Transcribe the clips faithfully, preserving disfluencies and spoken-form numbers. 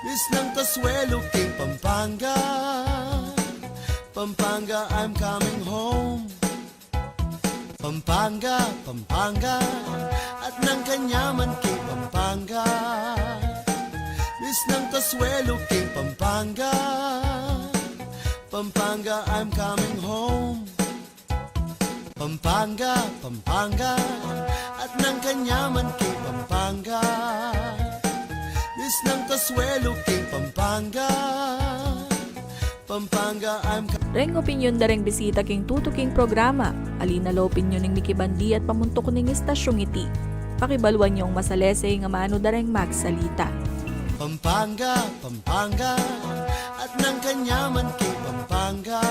Isnang kasuelu king Pampanga, Pampanga, I'm coming home. Pampanga, Pampanga, at nang kanyaman king Pampanga. Isnang kasuelu king Pampanga, Pampanga, I'm coming home. Pampanga, Pampanga, at nang kanyaman king Pampanga. Isnang kasuelu king Pampanga, Pampanga, I'm ka- Reng opinyon da reng bisita king tutuking programa. Ali na la opinyon ning mikibandi at pamuntuk ning istasyung iti. Pakibaluan yung masalese ing amanu da reng magsalita. Pampanga, Pampanga, at nang kanyaman king Pampanga.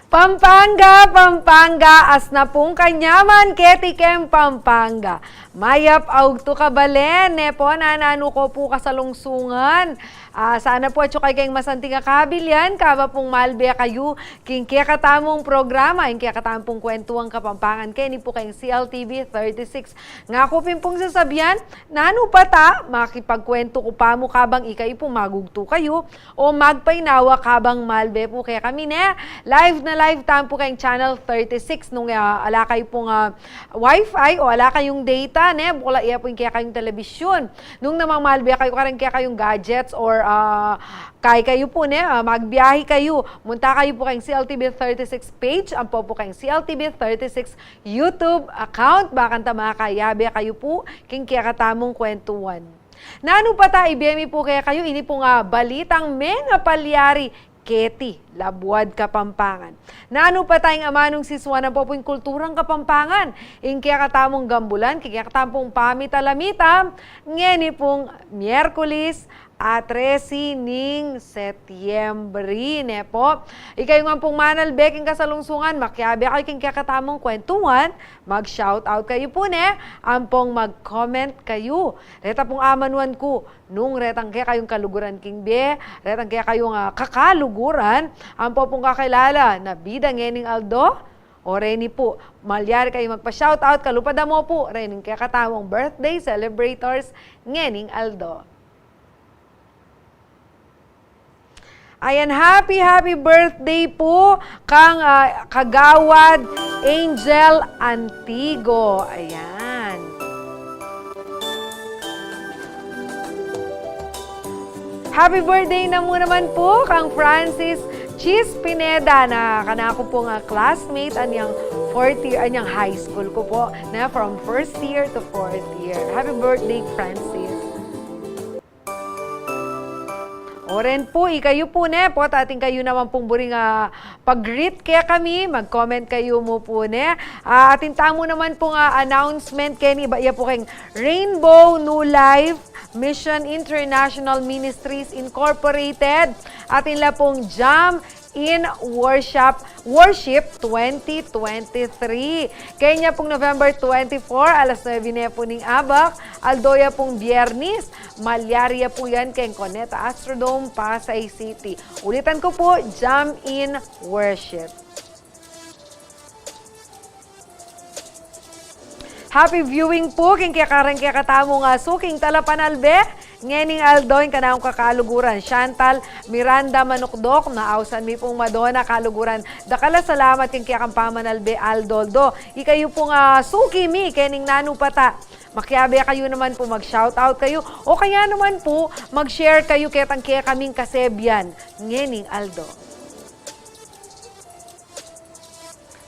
Pampanga, Pampanga, asna pung kanyaman keti keng Pampanga. Mayap a ugtu, kabalen, ne pu, nananu ko pu kasalungsungan. Ah, sana pu atyu kayu keng masanting a kabilian, kaba pung malbe kayu king kekatamung programa, ing kekatamung Kwentuang Kapampangan, keni pu keng C L T V thirty-six. Ngaku pin pung sasabian, nanu pa ta, makipagkwentu ku pa mu kabang ikayu pu magugtu kayu, o magpainawa kabang malbe pu kekami, ne? Live na live tamu pu keng channel thirty-six nung, ah, ala kayu pung, ah, wifi o ala kayung data, ne? Bukula iya pu ing kekayung telebisyun. Nung namang malbe kayu kareng kekayung gadgets or, ah, kaya kayu pu, ne? Ah, magbiahe kayu. Munta kayu pu keng C L T V thirty-six page, ampo pu keng C L T V thirty-six YouTube account. Bakanta makayabe kayu pu king kekatamung kwentuan. Nanu pa ta, ibie mi pu kekayu ini pung, ah, balitang mengapalyari keti labuad Kapampangan. Nanu pa ta ing amanung sisuan ampo pu ing kulturang Kapampangan, ing kekatamung gambulan king kekatamung pamitalamitam, ngeni pung Miyerkules a trese ning Setyembre, ne pu. Ikayu ngan pung manalbe king kasalungsungan, makiabe kayu king kekatamung kwentuan, mag-shout out kayu pu, ne? Ampong mag-comment kayu. Reta pung amanuan ku, nung retang kekayung kaluguran king bie, retang kekayung, ah, kakaluguran, ampo pung kakilala na bida ngening aldo, o reni pu, malyari kayu magpa-shout out, kalupa da mu pu rening kekatamung birthday celebrators ngening aldo. Ayan, happy, happy birthday pu kang, ah, Kagawad Angel Antigo. Ayan. Happy birthday na mu naman pu kang Francis Chis Pineda, na kanaku pung, ah, classmate anyang fourth year, anyang high school ku pu, na from first year to fourth year. Happy birthday, Francis. O ren pu, ikayu pu, ne, pota atin kayu naman pung buring, ah, pag-greet kekami, mag-comment kayu mu pu, ne. Ah, atin tamu naman pung, ah, announcement keni, ba, iya pu keng Rainbow New Life Mission International Ministries Incorporated. Atin la pung Jam in Worship, Worship twenty twenty-three. Kenya pung November twenty-four, alas nuebe ne pu ning abak, aldo ya pung Biyernes, malyari ya pu yan keng Cuneta Astrodome, Pasay City. Ulitan ku pu, Jam in Worship. Happy viewing pu king kekareng kekatamung, ah, suking talapanalbe ngening aldo, ing kanakung kakaluguran, Chantal Miranda Manukdok, na ausan mi pung Madonna, kaluguran. Dakal a salamat king kekang pamanalbe aldo-aldo. Ikayu pung, ah, suki mi kening nanu pa ta. Makiabe kayu naman pu, mag-shout out kayu, o kaya naman pu, mag-share kayu ketang kekaming kasebian ngening aldo.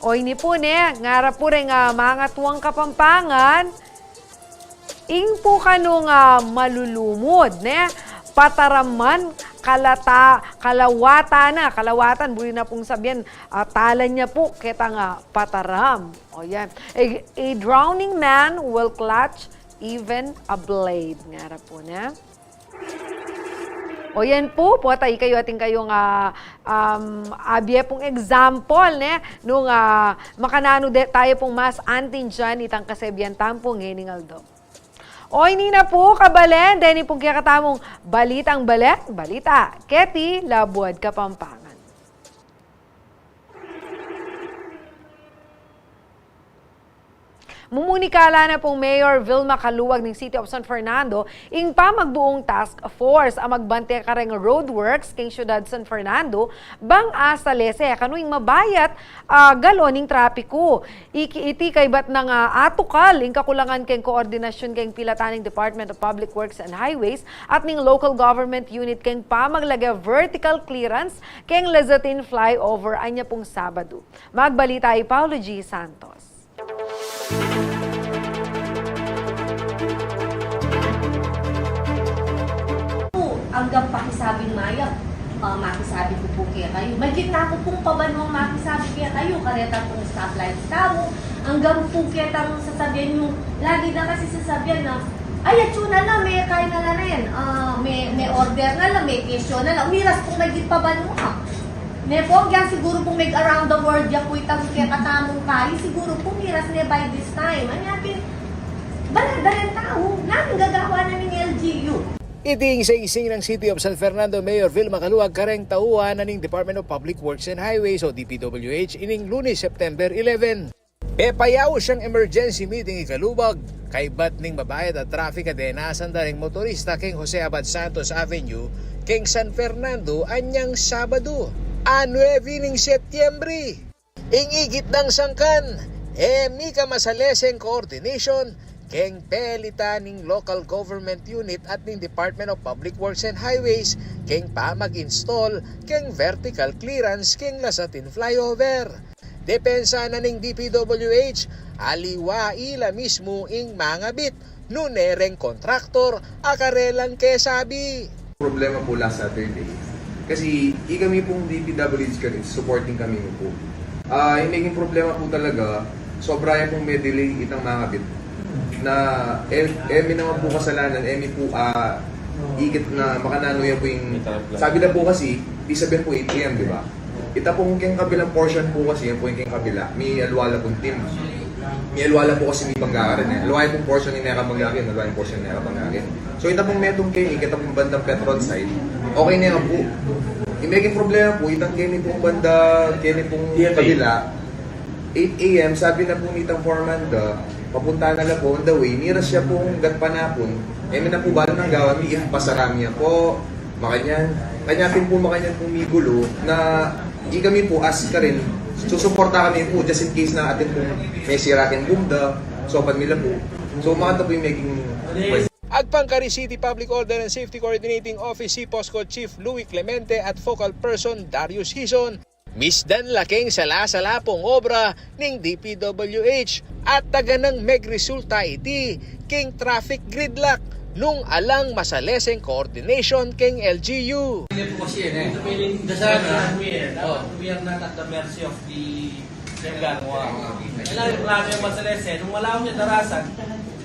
O ini pu ne, ngara pu reng, ah, mangatuang Kapampangan, ing pu kanung, ah, malulumud, ne? Pataraman, kalata-, kalawatan na, kalawatan, buri na pung sabian, ah, talan ya pu ketang, ah, pataram. O yan. A, a drowning man will clutch even a blade. Ngara pu ne. O yan pu, pota ikayu atin kayung, ah, um, abie pung example, ne? Nung, ah, makananu de tayu pung mas anting dian itang kasebian tamu pu ngening aldo. O ini na pu, kabalen, deni pung kekatamung balitang balen, balita keti labuad Kapampangan. Mumunikala na pung Mayor Vilma Caluag ning City of San Fernando ing pamagbuung task force a magbante kareng roadworks king syudad San Fernando, bang asalese kanu ing mabayat a galo ning trapiku. Iki, iti kaybat nang, ah, atukal ing kakulangan keng koordinasyun keng pilatan ning Department of Public Works and Highways at ning local government unit keng pamaglage vertical clearance keng Lazatin flyover anya pung Sabadu. Magbalita i Paulo G Santos. Anggang pakisabing mayap, ah, makisabi ku pu kekayu. Maligit na ku pung pabanuang makisabi kekayu, kareta pung stoplights tamu, anggang pu ketang sasabian yu, lagi da kasi sasabian na, "Ay, atsu na la, mekay na la rin, ah, me, me-order na la, me-kesyo na la." Umiras pung maligit pabanua. Ne pu, anggang siguru pung meg-around the world ya pu itang kekatamung kari, siguru pu umiras ne by this time. Anya pin, bala da ring tau, nanung gagawan na ning L G U? Iti ing singsing nang City of San Fernando Mayor Vilma Caluag kareng tauan na ning Department of Public Works and Highways o D P W H ining Lunes, September eleven. Pepayaus yang emergency meeting i Caluag kaybat ning mabayat a traffic a denasan da ring motorista keng Jose Abad Santos Avenue keng San Fernando anyang Sabadu, a nuebe ning Setyembre. Ing ikit dang sangkan, e mika masaleseng coordination keng pelitan ning local government unit at ning Department of Public Works and Highways keng pamag-install keng vertical clearance keng Lazatin flyover. Depensa na ning D P W H, aliwa ila mismu ing mangabit, nune reng kontraktor a karelang kesabi. Problema pu last Saturday. Kasi ikami pung D P W H kami, supporting kami mu pu. Ah, ing naging problema pu talaga, sobra ya pung me-delay itang mangabit. Na, e, e mi naman pu kasalanan, e mi pu, ah, ikit na makananu ya pu ing, sabi na pu kasi, ibig sabihin pu eight A M, di ba? Ita pung keng kabilang portion pu kasi, yan pu ing keng kabila, mi aliwa la pung team. Mi aliwa la pu kasi mi panggaga rin e. Aliwa yung pung portion ning meka panggaga, aliwa yung portion ning meka panggaga. So, ita pung metung keni, ita pung bandang Petron side, okay na yan pu. Ing meging problema pu, itang keni pung banda, keni pung kabila, eight A M, sabi na pu nitang foreman da, papunta na la pu on the way, miras ya pu hanggang panapun, e mi na pu balu nang gawan mi, if pasara mi ya pu, makanyan. Kanya pin pu makanyan pung migulu, na ikami pu, as karin, susuporta kami pu, just in case na atin pung mesira keng boom da, saupan mi la pu. So, makanta pu yung meging Agpang kari City Public Order and Safety Coordinating Office C POSCO Chief Louie Clemente at Focal Person Darius Hizon, misdan la keng sala-sala pung obra ning D P W H at taganang megresulta iti keng traffic gridlock nung alang masaleseng coordination keng L G U. Hindi po kasi yan eh. Dasal na, oh, we are not at the mercy of the Tengga, wa. Kailangan yung plano yung masalese. Nung malaman niya darasan,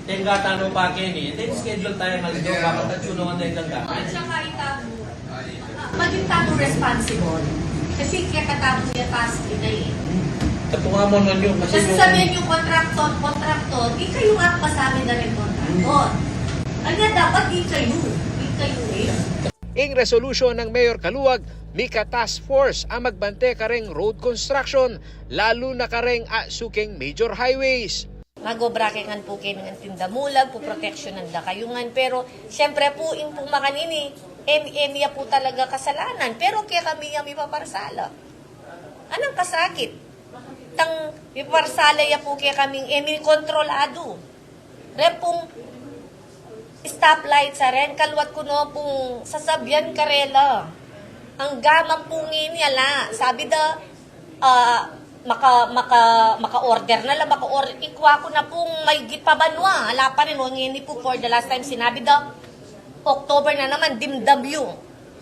tengga tano pa keni. Then schedule tayo ng halidaw, bakit at yun naman tayo tengga? At saka itago, maging tago responsible. Kasi kaya katago niya task kita eh. Tapo nga mo nun yun, kasi Kasi yung sabihin yung contractor, contractor, di kayo nga pasabi na rin contractor. Kanya dapat di kayo, di kayo eh. Ing resolusyon nang Mayor Caluag, mika task force a magbante kareng road construction, lalu na kareng asu keng major highways. Magobra ke ngan pu keng tinda mulag pu proteksyonan da kayu ngan, pero siyempre pu, ing pu makanini, e mi, e mi ya pu talaga kasalanan, pero kekami ya mipaparsala. Anang kasakit? Tang mipaparsala ya pu kekaming e mi kontroladu. Ren pung stoplight sa ren, kaluat ku no pung sasabian karela. Angga man pu ngeni ala, sabi da, ah, maka, maka, maka-order na la, maka-order. Ikwa ku na pung maigit pa banua, ala pa rin, o ngeni pu for the last time sinabi da, October na naman, dimdam yu.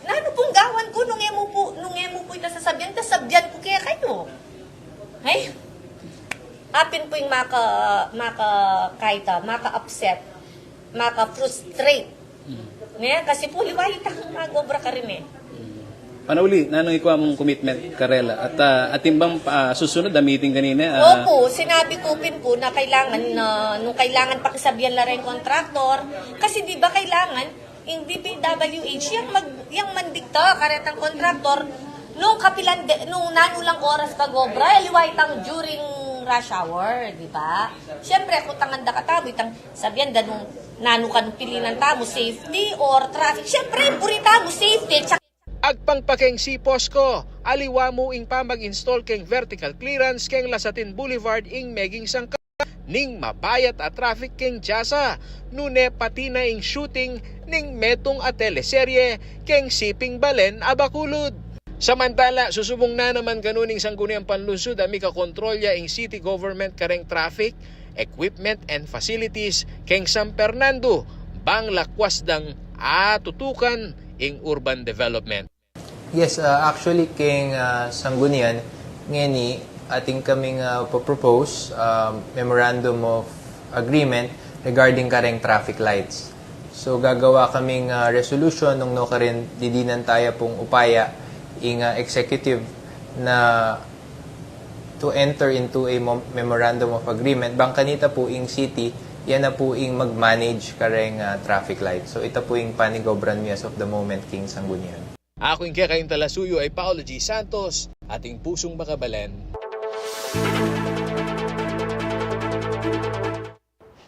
Nanu pung gawan ku nung e mu pu, nung e mu pu ita sasabian, ta sabian ku kekayu. Ay, apin pu ing maka, maka, kaita, maka-upset, maka-frustrate. Hmm. Ne, kasi pu aliwa itang magobra karin e. Hmm. Panauli, nanu ing ikwa mung commitment karela? At, ah, atin bang, ah, susunod a meeting kanina, ah? Opo, sinabi ku pin pu na kailangan, ah, nung kailangan pakisabian la ring kontraktor, kasi di ba kailangan ing D P W H yang mag-, yang mandikta karetang kontraktor nung kapilan de, nung nanu lang oras pag-obra, aliwa itang during Rush hour, di ba? Siyempre, kung tangan da katamu, itang sabian da nung nanu kanu pilinan tamu, safety or traffic? Siyempre, buri tamu, safety. Tsaka agpang pa keng C-POSCO, aliwa mu ing pamag-install keng vertical clearance keng Lasatin Boulevard ing meging sangkan ning mabayat a traffic keng dyasa, nune pati na ing shooting ning metung a teleserye keng Siping Balen a Bacolod. Samantala, susubung na naman kanu ning Sangguniang Panlungsud a mikakontrol ya ing city government kareng traffic, equipment and facilities keng San Fernando, bang lakwas dang atutukan ing urban development. Yes, uh, actually, keng, uh, Sanggunian, ngeni, atin kaming, uh, pa-propose, uh, memorandum of agreement regarding kareng traffic lights. So, gagawa kaming, uh, resolution nung nukarin didinan taya pung upaya ing, uh, executive na to enter into a mo-, memorandum of agreement. Bang kanita pu ing city, ya na pu ing mag-manage kareng, uh, traffic light. So, ita pu ing panigobran mi as of the moment keng Sanggunian. Aku ing kekayung talasuyu a i Paolo G. Santos, atin pusung makabalen.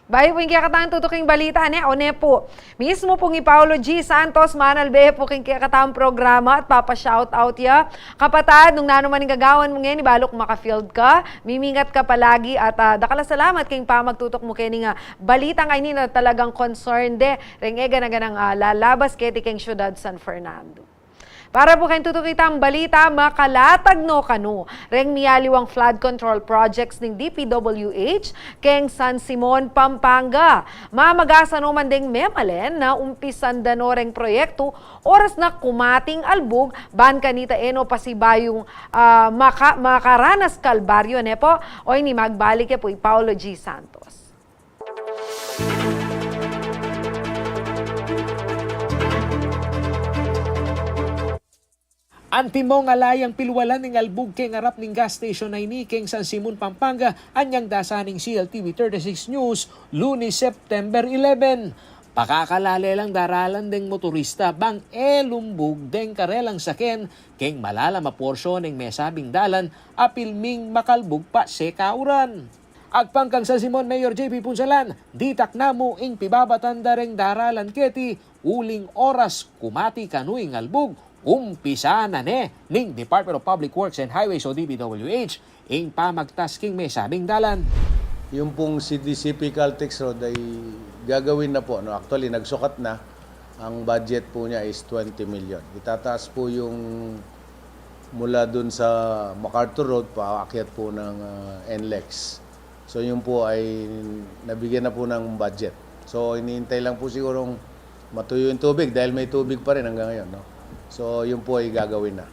Bayu pu ing kekatang tutuking balita, ne, o ne pu. Mismu pung i Paolo G. Santos, manalbe pu king kekatang programa at papa-shoutout ya. Kapatad, nung nanu man ing gagawan mu ngeni, balu kung maka-field ka, mimingat ka palagi at, ah, dakal a salamat king pamagtutuk mu keni nga balita ngeni na talagang concern de reng e gana-ganang, ah, lalabas keti keng syudad San Fernando. Para pu keng tutuking balita, makalatag no kanu reng mialiwang flood control projects ning D P W H keng San Simon, Pampanga. Mamagasa no man deng memalen na umpisan da no reng proyektu oras na kumating albug, ban kanita e no pasibayung, ah, maka-, makaranas kalbaryo, ne pu? O ini magbalik ya pu i Paolo G. Santos. Antimo nga ala yang pilwalan ing albug keng arap ning gas station a ini keng San Simon, Pampanga, anyang dasa ning C L T V thirty-six News, Lunes, September eleven. Pakakalale lang daralan deng motorista bang e lumbug deng karelang saken keng malalam a porsyon ning mesabing dalan a pilming makalbug pa sekauran. Agpang kang San Simon Mayor J P Punsalan, ditak na mu ing pibabatan da reng daralan keti uling oras kumati kanu ing albug, umpisa na ne ning Department of Public Works and Highways o D P W H ing pamagtas king mesabing dalan. Yung pong C D C P Caltex Road ay gagawin na po, no? Actually, nagsukat na. Ang budget po niya is twenty million. Itataas po yung mula dun sa MacArthur Road, paakyat po ng, ah, NLEX. So, yun po ay nabigyan na po ng budget. So, iniintay lang po sigurong matuyo yung tubig dahil may tubig pa rin hanggang ngayon, no? So, yun po ay gagawin na.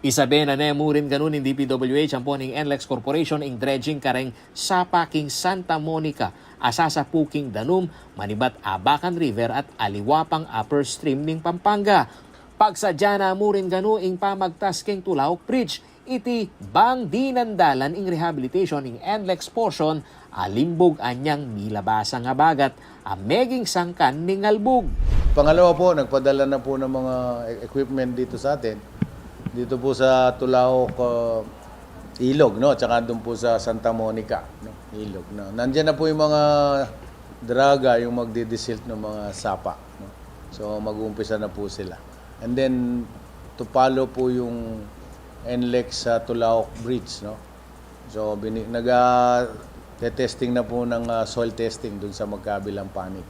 Isabe na ne mu rin kanu ning D P W H ampo ning NLEX Corporation ing dredging kareng sapa king Santa Monica, a sasapu king danum, manibat Abacan River at aliwa pang upper stream ning Pampanga. Pagsadya na mu rin kanu ing pamagtas king Tulaok Bridge, iti bang dinan dalan ing rehabilitation ning NLEX portion a limbug anyang milabas a abagat a meging sangkan ning albug. Pangalawa po, nagpadala na po ng mga e-, equipment dito sa atin. Dito po sa Tulaok, uh, Ilog, no? Tsaka doon po sa Santa Monica, no? Ilog, no? Nandiyan na po yung mga draga, yung magdi-desilt ng mga sapa, no? So, mag-uumpisa na po sila. And then, to follow po yung NLEX sa Tulaok Bridge, no? So, bini-, nag-, ah, te-testing na po ng, ah, soil testing dun sa magkabilang panig.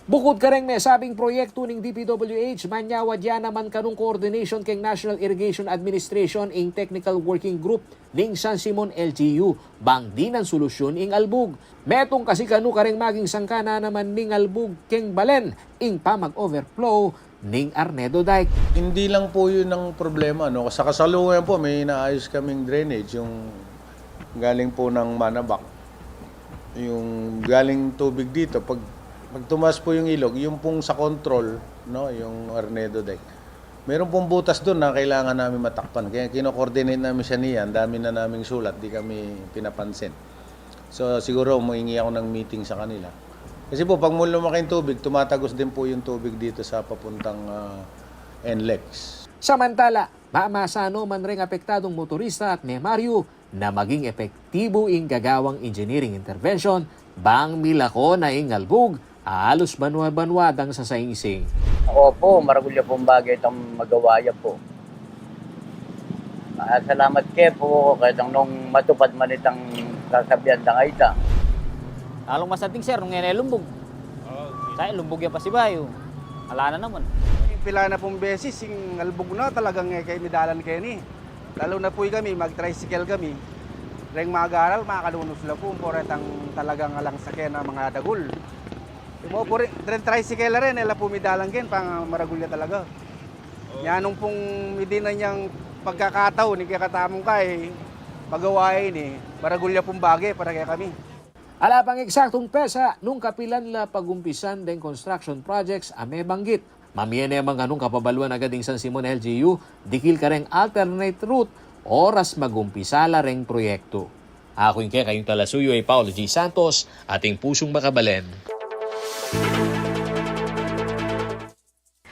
Bukod kareng mesabing proyektu ning D P W H, manyawad ya naman kanung coordination keng National Irrigation Administration ing Technical Working Group ning San Simon L G U, bang dinan solusyun ing albug. Metung kasi kanu kareng maging sangkan na naman ning albug keng balen, ing pamag-overflow ning Arnedo Dike. Hindi lang po yun ang problema, no? Sa kasalukuyan po, may inaayos kaming drainage, yung galing po ng Manabak. Yung galing tubig dito, pag, pag tumaas po yung ilog, yung pong sa control, no? Yung Arnedo Dike. Meron pong butas doon na kailangan namin matakpan. Kaya kino-coordinate namin siya niya. Ang dami na naming sulat, di kami pinapansin. So, siguro, humingi ako ng meeting sa kanila. Kasi po, pag mo lumaki yung tubig, tumatagos din po yung tubig dito sa papuntang, ah, NLEX. Samantala, mamasa no man reng apektadung motorista at memaryu na maging epektibu ing gagawang engineering intervention bang milako na ing albug a alus banwa-banwa dang sasaingsing. Opo, maragul ya pung bage itang magawa ya pu. Ah, salamat ke pu, ketang nung matupad man itang sasabian da ngeni. Lalung masanting, sir, nung e ne lumbug. Sa lumbug ya pasibayu. Ala na naman. Pila na pung beses ing albug na talagang e ke midalan keni. Lalu na pu ikami, mag-tricycle kami. Reng mag-aral, makanunus la pu, poro itang talagang alang sakyan a mangadagul. Mo pu rin, reng tricycle la rin, e la pu midalan ken, pang maragul ya talaga. Nya nung pung midinan yang pagkakatau ning kekatamung kai, pagawa ini, maragul ya pung bage para kekami. Ala pang eksaktung petsa nung kapilan la pagumpisan deng construction projects a mebanggit. Mamie ne man nganung kapabaluan agad ing San Simon L G U, dikil kareng alternate route, oras magumpisa la reng proyektu. Aku ing kekayung talasuyu a i Paulo G Santos, atin pusung makabalen.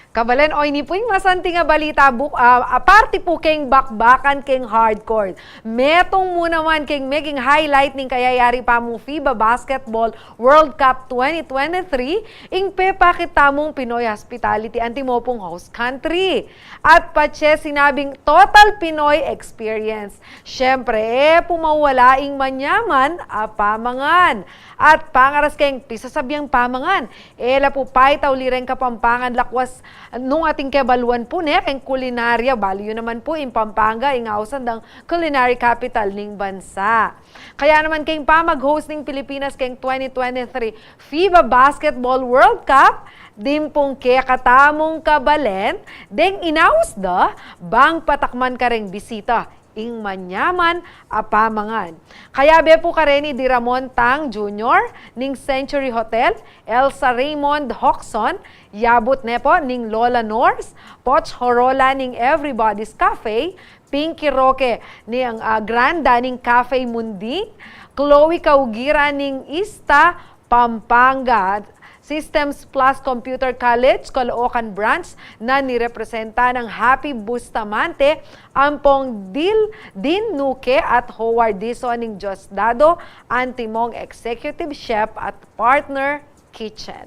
Kabalen, o ini pu ing masanting a balita buk-, a, a, parti pu keng bakbakan keng hardcore. Metung mu naman keng meging highlight ning kayayari pamung FIBA Basketball World Cup twenty twenty-three, ing pepakit tamung Pinoy hospitality antimo pung host country. At patse sinabing total Pinoy experience. Siyempre, e pu mawala ing manyaman a pamangan. At pangaras keng pisasabiang pamangan, e la pu paitauli reng Kapampangan lakwas nung atin kebaluan pu ne keng kulinarya, balu yu naman pu ing Pampanga ing ausan dang culinary capital ning bansa. Kaya naman keng pamag-host ning Pilipinas keng twenty twenty-three FIBA Basketball World Cup, dimpung kekatamung kabalen deng inaus da bang patakman kareng bisita ing manyaman a pamangan. Kayabe pu kareni di Ramon Tang Junior ning Century Hotel, Elsa Raymond Hoxon, yabut ne pu ning Lola North, Poch Horola ning Everybody's Cafe, Pinky Roque ning, ah, Granda ning Cafe Mundi, Chloe Kaugira ning Ista Pampanga, Systems Plus Computer College, Caloocan Branch, na nirepresenta nang Happy Bustamante, ampong Dil, Din Nuque at Howard Dizon ning Diosdado, antimong Executive Chef at Partner Kitchen.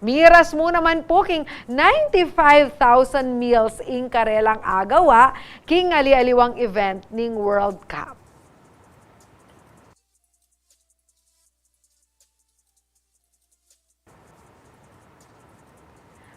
Miras mu naman pu king ninety-five thousand meals ing karelang agawa king ali-aliwang event ning World Cup.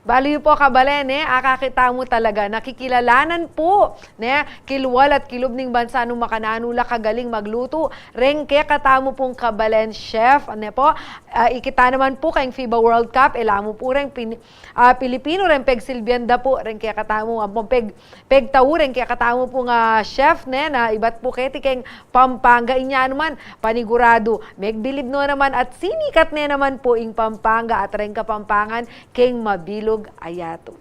Balu yu pu, kabalen, e, akakit tamu talaga, nakikilalanan pu, ne, kilwal at kilub ning bansa nung makananu la kagaling maglutu reng kekatamu pung kabalen chef, ne pu. Ah, ikit ta naman pu keng FIBA World Cup, e la mu pu reng Pin-, ah, Pilipinu reng pegsilbian da pu reng kekatamu, ampong peg-, pegtau reng kekatamu pung, ah, chef, ne, na ibat pu keti keng Pampanga. Inya naman, paniguradu, megbilib no naman at sinikat ne naman pu ing Pampanga at reng Kapampangan keng mabilug a yatu.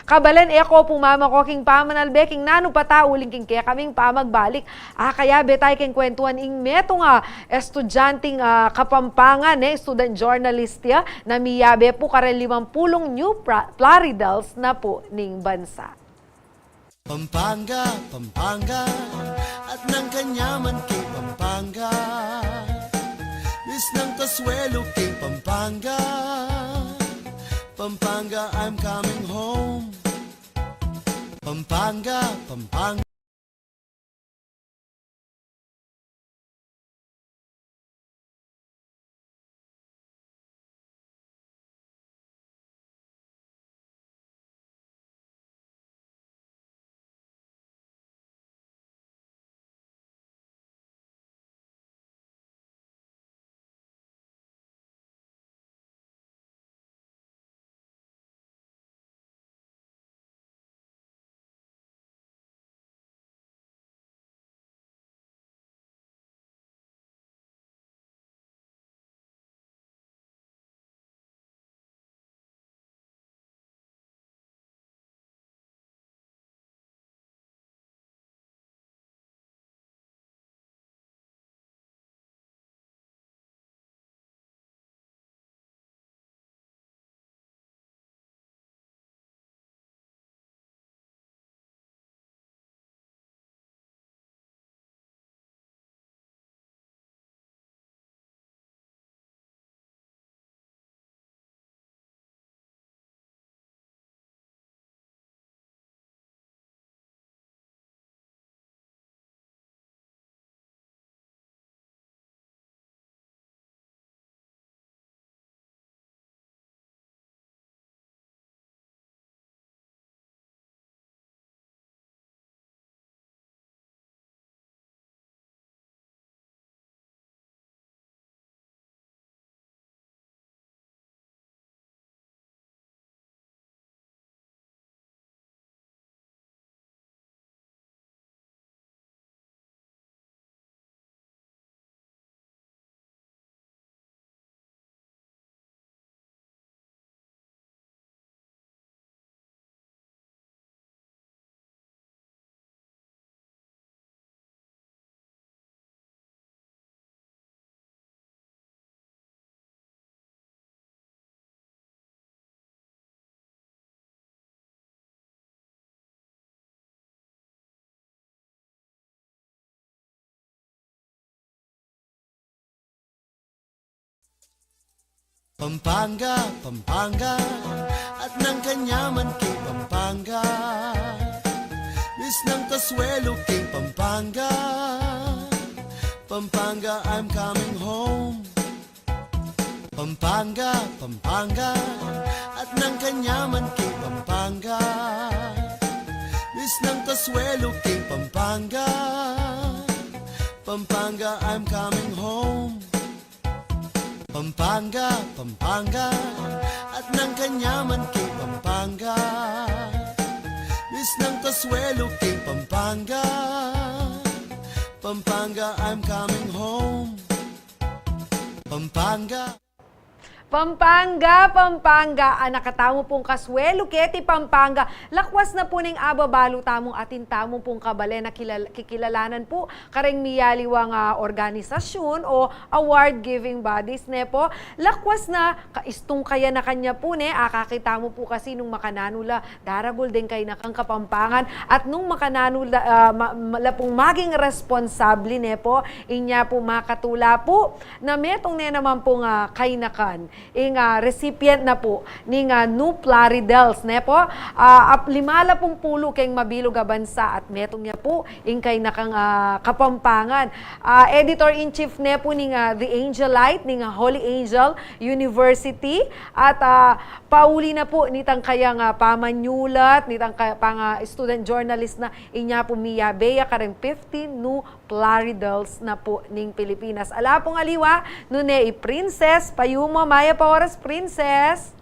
Kabalen, e ko pu mamako king pamanalbe king nanu pa ta uling king kekaming pamagbalik. Akayabe tayu keng kwentuan ing metung a estudyanting, ah, Kapampangan, ne, student journalist ya, na miyabe pu kareng limampulung New Pra-, Plaridels na pu ning bansa. Pampanga, Pampanga, at nang kanyaman keng Pampanga. Miss nang kasuelo keng Pampanga. Pampanga, I'm coming home. Pampanga, Pampanga. Pampanga, Pampanga, at nang kanyaman king Pampanga. Miss nang kasuelo king Pampanga. Pampanga, I'm coming home. Pampanga, Pampanga, at nang kanyaman king Pampanga. Miss nang kasuelo king Pampanga. Pampanga, I'm coming home. Pampanga, Pampanga, at nang kanyaman king Pampanga. Miss nang kasuelo king Pampanga. Pampanga, I'm coming home. Pampanga. Pampanga, Pampanga, anak a tamu pung kasuelo keti Pampanga. Lakwas na pu ning ababalu tamung atin tamu pung kabalen a kilal-, kikilalanan pu kareng miyaliwang, ah, organisasyun o award-giving bodies, ne po? Lakwas na, ka-, istung kaya na kanya pu, ne? Akakit tamu pu kasi nung makananu la daragul deng kainakang Kapampangan at nung makananu la, ah, ma-, ma-, la pung maging responsable, ne po? Inya pu makatula pu na metung ne naman pung, ah, kainakan ing, ah, recipient na pu ning, ah, Nu Plaridels, ne po? Ah, ap-, lima la pung pulu keng mabilug a bansa at metung ya pu ing kainakang, ah, Kapampangan. Ah, editor-in-chief ne pu ning, ah, The Angelite, ning, ah, Holy Angel University. At, ah, pauli na pu nitang kayang, ah, pamanyulat, nitang ka-, pang, ah, student journalist na inya pu miyabe ya kareng fifty Nu Plaridels na pu ning Pilipinas. Ala pung aliwa, nune i Princess Payumo. Mayap a oras, Princess.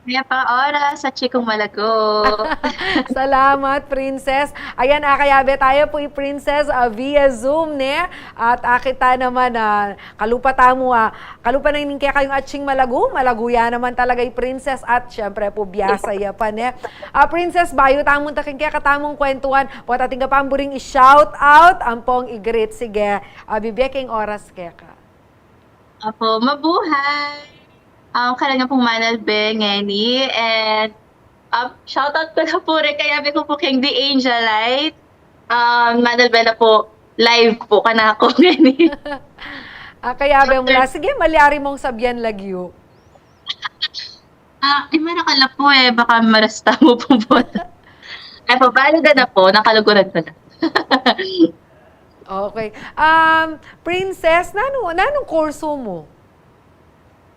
Mayap a oras, atsi kung malago. Salamat, Princess. Ayan, akayabe taya pu i Princess, ah, via Zoom, ne? At akit ta naman, ah, kalupa tamu, ah, kalupa na ning kekayung atsing malagu, malagu ya naman talaga i Princess at syempre pu biasa ya pa, ne? Ah, Princess, bayu tamu ta king kekatamung kwentuhan, potang atin ka pang buring i-shout out, ampong i-greet, sige. Ah, bibie ke ing oras keka. Apo, mabuhay! Um, kareng Apung Manalbe ngeni, and, um, shout out ku na pu rin, kayabe ku pu keng The Angelite. Um, Manalbe na pu, live pu kanaku ngeni. Ah, kayabe mu la. Sige, malyari mung sabian lagyu. Ah, ay, marakal na pu e, baka marasta mu pu pu. Ay pu, balu da na pu, nakaluguran ku na. Okay. Um, Princess, nanu, nanung kursu mu?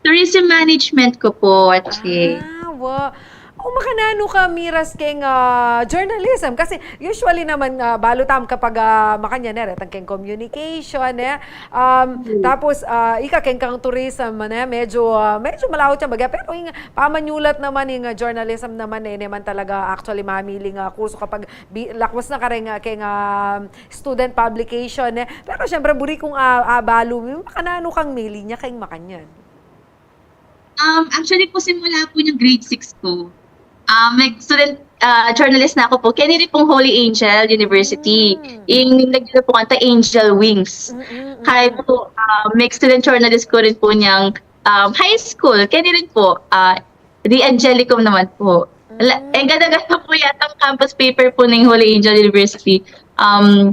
Tourism management ku pu, atsi. Ah, wa. O, makananu ka miras keng, ah, journalism? Kasi usually naman, ah, balu tamu kapag, ah, makanyan, e, retang keng communication, e. Um, tapos, ah, ika keng kang tourism, ne, medyo, ah, medyo malaut yang bagya. Pero ing pamanyulat naman, ing, ah, journalism naman, e, ne man talaga actually mamiling, ah, kursu kapag bi-, lakwas na kareng, ah, keng, ah, student publication, e. Pero syempre, buri kung, ah, ah, balu, makananu kang mili nya keng makanyan? Um, actually pu, simula pu nung grade six ku, ah, mag-student, ah, journalist na ku pu. Keni rin pung Holy Angel University. Mm. Ing nagdala pu kanta Angel Wings. Mm, mm, mm. Kaya pu, ah, mag-student journalist ku rin pu niyang, um, high school. Keni rin pu, ah, The Angelicum naman pu. La-, mm, e, gana-gana pu yatang campus paper pu ning Holy Angel University. Um,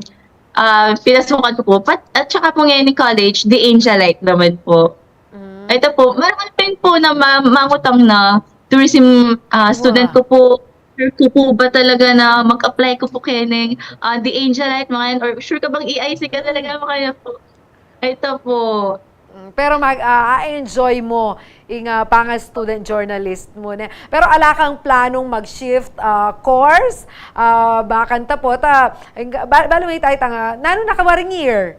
ah, pinasukan ku pu. Pat-, at saka pu ngeni college, The Angelite naman pu. Mm. Ito pu, marakal pin pu na ma-, mangutang na tourism, ah, student ku pu. Sure ku pu ba talaga na mag-apply ku pu keni, ah, The Angelite, mga yan, or sure ka bang i-I C ka talaga, mga yan pu. Ito pu. Mm, pero mag, ah, a-enjoy mu ing, ah, panga-student journalist mu, ne? Pero ala kang planung mag-shift, ah, course? Ah, bakanta pu, ta, ing, ba-, balu me tamu itang, ah, nanu na ka waring year?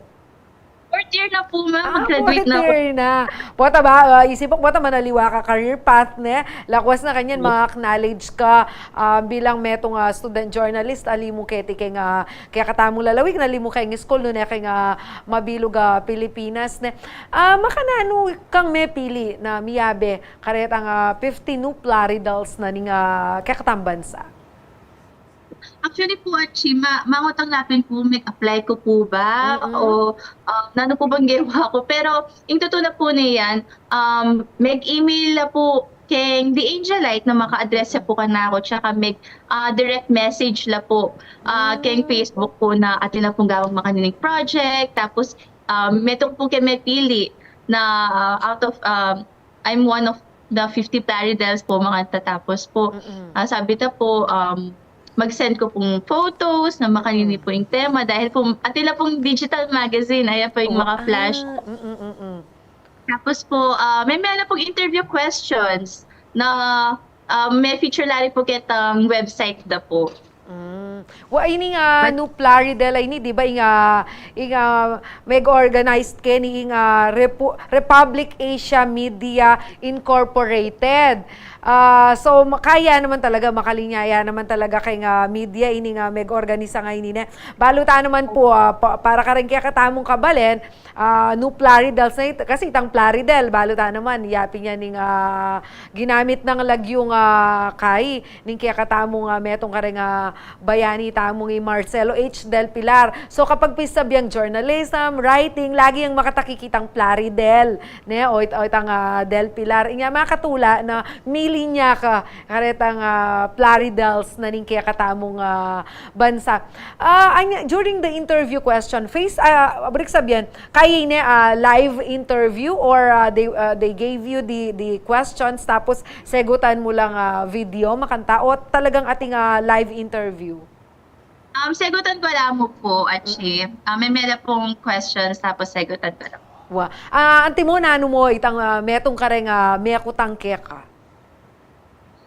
Fourth year na pu, ma'am. Ah, mag-graduate na ku. Fourth year na. Pota ba, ah, isip ku, pota manaliwa ka career path, ne? Lakwas na kanyan, ma-acknowledge ka, ah, bilang metung, ah, student journalist, ali mu keti keng, ah, kekatamung lalawig, nali mu keng school, nune keng, ah, mabilug a Pilipinas, ne? Ah, makananu kang mepili na miyabe karetang, ah, fifty Nu Plaridels na ning, ah, kekatamung bansa? Actually pu, atsi, ma-, mangutang na pin pu, mag-apply ku pu ba? Mm-mm. O, ah, nanu pu bang gewa ku? Pero, ing tutu na pu niyan, um, mag-email la pu keng The Angelite na maka-address ya pu kanaku, tsaka mag, ah, direct message la pu, ah, keng, mm, Facebook pu na atin la pung gawang makanining project, tapos, um, metung pu keng mepili na, ah, out of, um, I'm one of the fifty Plaridels po, makanta. Tapos po, ah, sabi ta po, um, mag-send ko pong photos na makanini po yung tema. Dahil po, atin la pong digital magazine, ayan po yung maka-flash. Tapos po, ah, may, may na pong interview questions na, ah, may feature la rin po ketang website da po. Mm. Wa, ini nga, nu Plaridel ini, di ba, ing, ah, ing, ah, meg-organize keni ing, ah, Repu-, Republic Asia Media Incorporated. Ah, so, ma-, kaya naman talaga, makalinya ya naman talaga keng, ah, media ini nga meg-organisa ngeni, ne. Balu ta naman po, ah, pa-, para kareng kekatamung kabalen, ah, nu Plaridels na it-, kasi itang Plaridel, balu ta naman, yapin ya ning, ah, ginamit nang lagyu, ah, kai, ning kekatamung, ah, metung kareng, ah, bayani tamung i Marcelo H. Del Pilar. So, kapag pisasabiang journalism, writing, lagi yang makatakikitang Plaridel, ne? O it-, o itang, ah, Del Pilar. Inya makatula na mili na ka karetang, ah, Plaridels na ning kekatamung, ah, bansa. Ah, anya, during the interview question phase, ah, balik sabian, kaya ini, ah, live interview or, ah, they, ah, they gave you the, the questions tapos segutan mu lang, ah, video, makanta, o talagang atin, ah, live interview? Um, segutan ko la mu po, Achi. Ah, may mera pong questions tapos segutan ko la mu. Wa. Ah, anti mu, nanu mu itang, ah, metung kareng, ah, mekutang keka?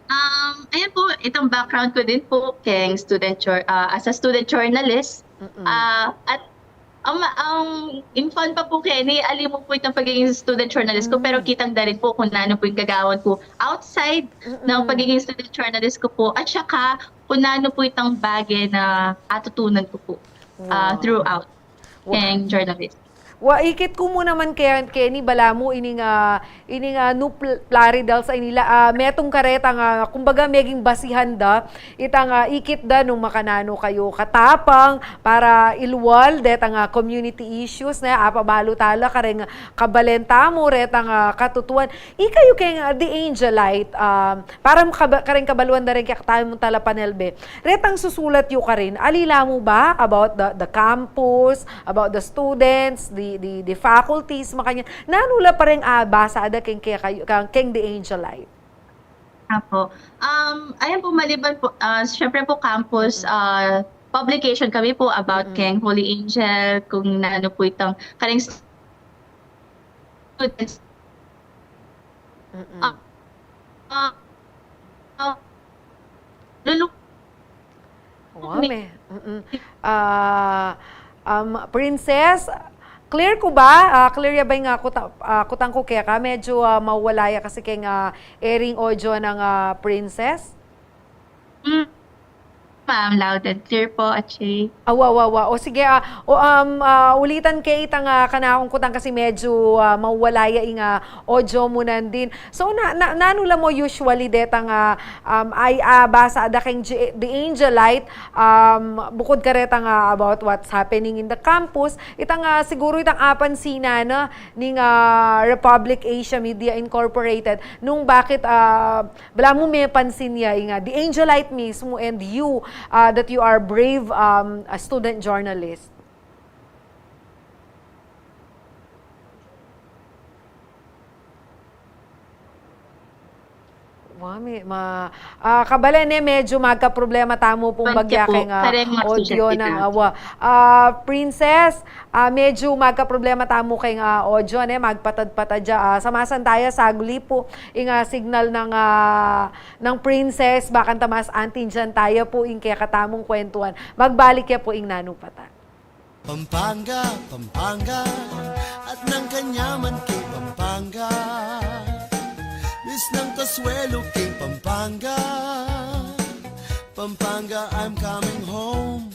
Um, ayan po, itang background ko din po, keng student jour-, ah, as a student journalist. Ah, at, ang, ang, yung fun pa po keni, ali mu po itang pagiging student journalist ko, pero kitang da rin po kung nanu po yung gagawan ko outside ng pagiging student journalist ko po, at saka kung nanu po itang bagay na atutunan ko po, ah, throughout keng journalist. Wa, ikit ku mu naman ke-, keni, balamu ining, ah, ining, ah, nu Pl-, Plaridels ini la, ah, metung karetang, ah, kumbaga, meging basihan da, itang, ah, ikit da nung makananu kayu katapang para ilwal detang, ah, community issues, ne, apabalu tala kareng kabalen tamu retang, ah, katutuan. Ikayu keng, ah, The Angelite, ah, para kaba-, kareng kabaluan da reng kekatamung talapanelbe. Retang susulat yu karin, ali la mu ba about the, the campus, about the students, the, the, the faculties, makanyan? Nanu la pa reng, ah, basa da keng kekayu, keng, keng The Angelite? Apo. Um, ayan po, maliban po, ah, syempre po campus, ah, publication kami po about keng Holy Angel, kung nanu po itang kareng students. Ah, ah, ah, lulu- Wa, me-, mm-mm. Ah, um, Princess, clear ku ba? Ah, clear ya ba ing, ah, kuta-, ah, kutang ku keka? Medyo, ah, mawala ya kasi keng, ah, airing audio nang, ah, Princess. Mm. Ma'am, loud and clear po, Achi. Awa, awa, awa. O sige, ah, o, um, ah, ulitan ke itang, ah, kanakung kutang kasi medyo, ah, mawala ya ing, ah, audio mu nandin. So, na, na, nanu la mu usually detang, ah, um, ay, ah, basa da keng G-, The Angelite, um, bukud karetang, ah, about what's happening in the campus, itang, ah, siguru itang apansinan na ning, ah, Republic Asia Media Incorporated, nung bakit, ah, balamu mepansin ya ing, ah, The Angelite mismu and you, ah, that you are brave, um, a student journalist. Wa, me-, ma-, ah, kabalen, e, medyo magkaproblema tamu pung bagya keng, ah, audio nang, awa. Ah, Princess, ah, medyo magkaproblema tamu keng, ah, audio, ne, magpatad-patad ya. Ah, samasan taya saguli pu ing, ah, signal nang, ah, nang Princess, bakanta mas antindian taya pu ing kekatamung kwentuan. Magbalik ya pu ing nanu pa ta. Pampanga, Pampanga, at nang kanyaman keng Pampanga. Miss ng kasuelo keng Pampanga. Pampanga, I'm coming home.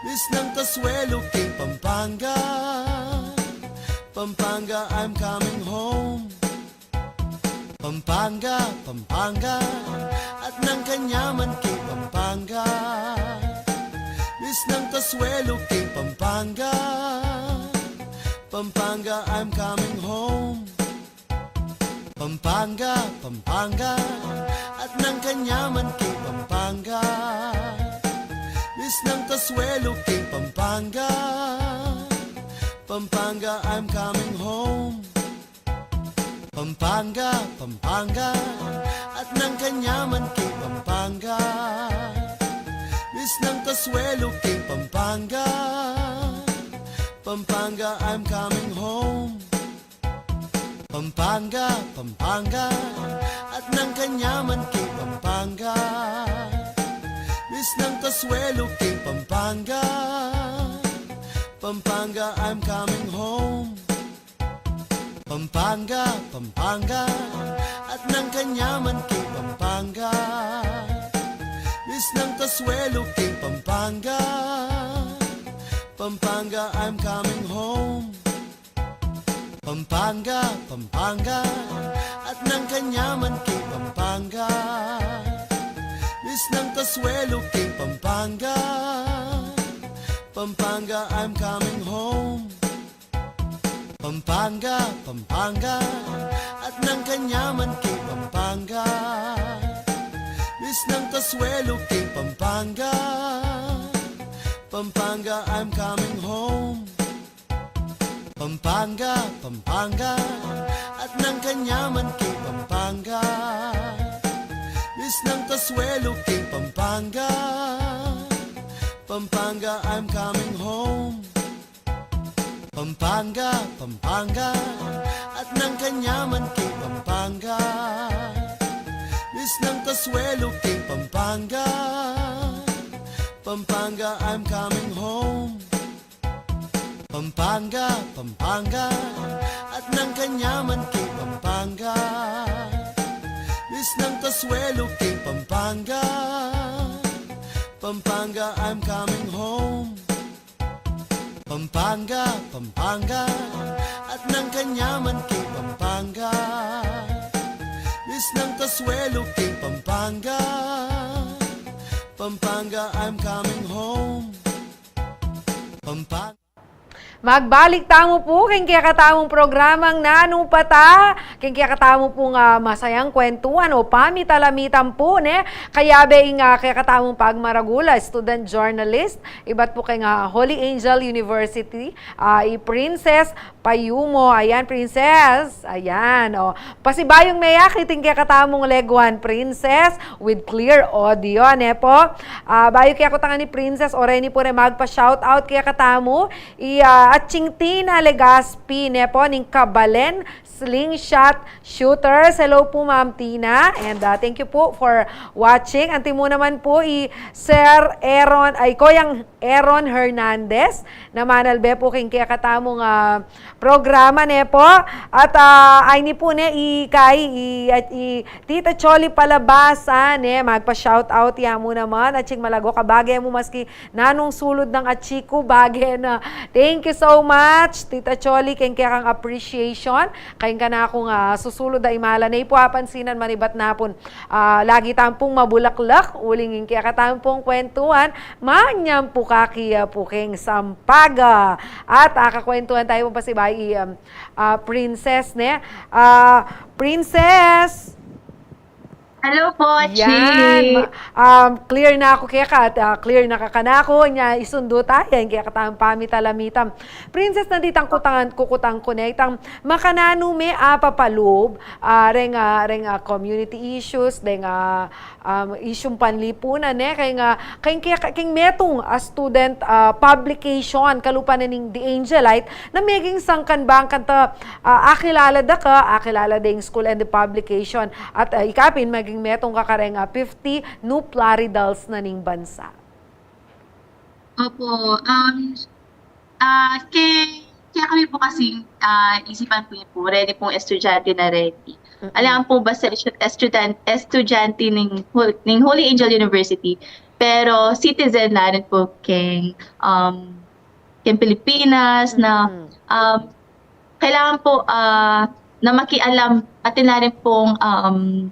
Misnang kasuelu king Pampanga, Pampanga, I'm coming home. Pampanga, Pampanga, atin nang kanyaman king Pampanga. Misnang kasuelu king Pampanga, Pampanga, I'm coming home. Pampanga, Pampanga, atin nang kanyaman king Pampanga. Misnang kasuelu king Pampanga, Pampanga, I'm coming home. Pampanga, Pampanga, atin nang kanyaman king Pampanga. Misnang kasuelu king Pampanga, Pampanga, I'm coming home. Pampanga, Pampanga, atin nang kanyaman king Pampanga. Misnang kasuelu king Pampanga, Pampanga, I'm coming home. Pampanga, Pampanga, atin nang kanyaman king Pampanga. Misnang kasuelu king Pampanga, Pampanga, I'm coming home. Pampanga, Pampanga, atin nang kanyaman king Pampanga. Misnang kasuelu king Pampanga, Pampanga, I'm coming home. Pampanga, Pampanga, atin nang kanyaman king Pampanga. Misnang kasuelu king Pampanga, Pampanga, I'm coming home. Pampanga, Pampanga, atin nang kanyaman king Pampanga. Misnang kasuelu king Pampanga, Pampanga, I'm coming home. Pampanga, Pampanga, atin nang kanyaman king Pampanga. Misnang kasuelu king Pampanga, Pampanga, I'm coming home. Pampanga, Pampanga, atin nang kanyaman king Pampanga. Misnang kasuelu king Pampanga, Pampanga, I'm coming home. Pampanga, Pampanga, atin nang kanyaman king Pampanga. Misnang kasuelu king Pampanga, Pampanga, I'm coming home. Pampanga. Magbalik tamu pu king kekatamung programang Nanu Pata, king kekatamu pung masayang kwentuhan o pamitalamitan pu, ne? Kayabe ing kekatamung pagmaragul a student journalist, ibat pu king, ah, Holy Angel University, ah, i Princess Payumo. Ayan, Princess. Ayan, o. Pasibayung meyakit ing kekatamung leguan, Princess, with clear audio, ne pu? Ah, bayu ke aku tangan ni Princess, o reni pu reng magpa-shoutout kekatamu, i, ah, Atsing Tina Legaspi, ne pu, ning Kabalen, slingshot shooters. Hello pu, Ma'am Tina. And, ah, thank you pu for watching. Anti mu naman pu i Sir Aaron, ay, Koyang Aaron Hernandez, na manalbe pu king kekatamung, ah, programa, ne pu. At, ah, ayni pu ne i kay, i, at i Tita Choli Palabasa, ne, magpa-shoutout ya mu naman. Atsing malago ka, bage mu maski nanung sulud nang atsi ku, bage na. Thank you so much, Tita Choli, king kekang appreciation. Keng kanakung, ah, susulud a imala ne pu apansinan manibat na pun, ah, lagi tampung mabulaklak, uling ing kekatamung kwentuhan, manyampu kakiya pu king sampaga. At, ah, kakwentuhan tayu pung pasibayu i, um, ah, Princess, ne? Ah, Princess! Hello po, Chi. Yan. Ma-, um, clear na aku keka at, ah, clear na ka kanaku. Nya, isundu ta ya ing kekatamung pamitalamitan. Princess, nanditang kutangan, kukutang ku ne, itang makananu me apapalub, ah, reng, ah, reng, ah, community issues, reng, ah, um, isyung panlipunan, ne? Keng, ah, keng, keng, keng metung a student, ah, publication, kalupa na ning The Angelite, na meging sangkan bang kanta, ah, akilala da ka, akilala da ing school and the publication, at, ah, ika pin meging metung ka kareng, ah, fifty New Plaridals na ning bansa. Opo, um, ah, ke-, kekami pu kasing, ah, isipan pu pu, reni pung estudyante na reni. Mm-mm. Alam pu ba sa estu-, estudan-, estudyante ning Hol-, ning Holy Angel University, pero citizen na rin po keng, um, keng Pilipinas na, um, kailangan po, ah, na makialam at na rin pong, um,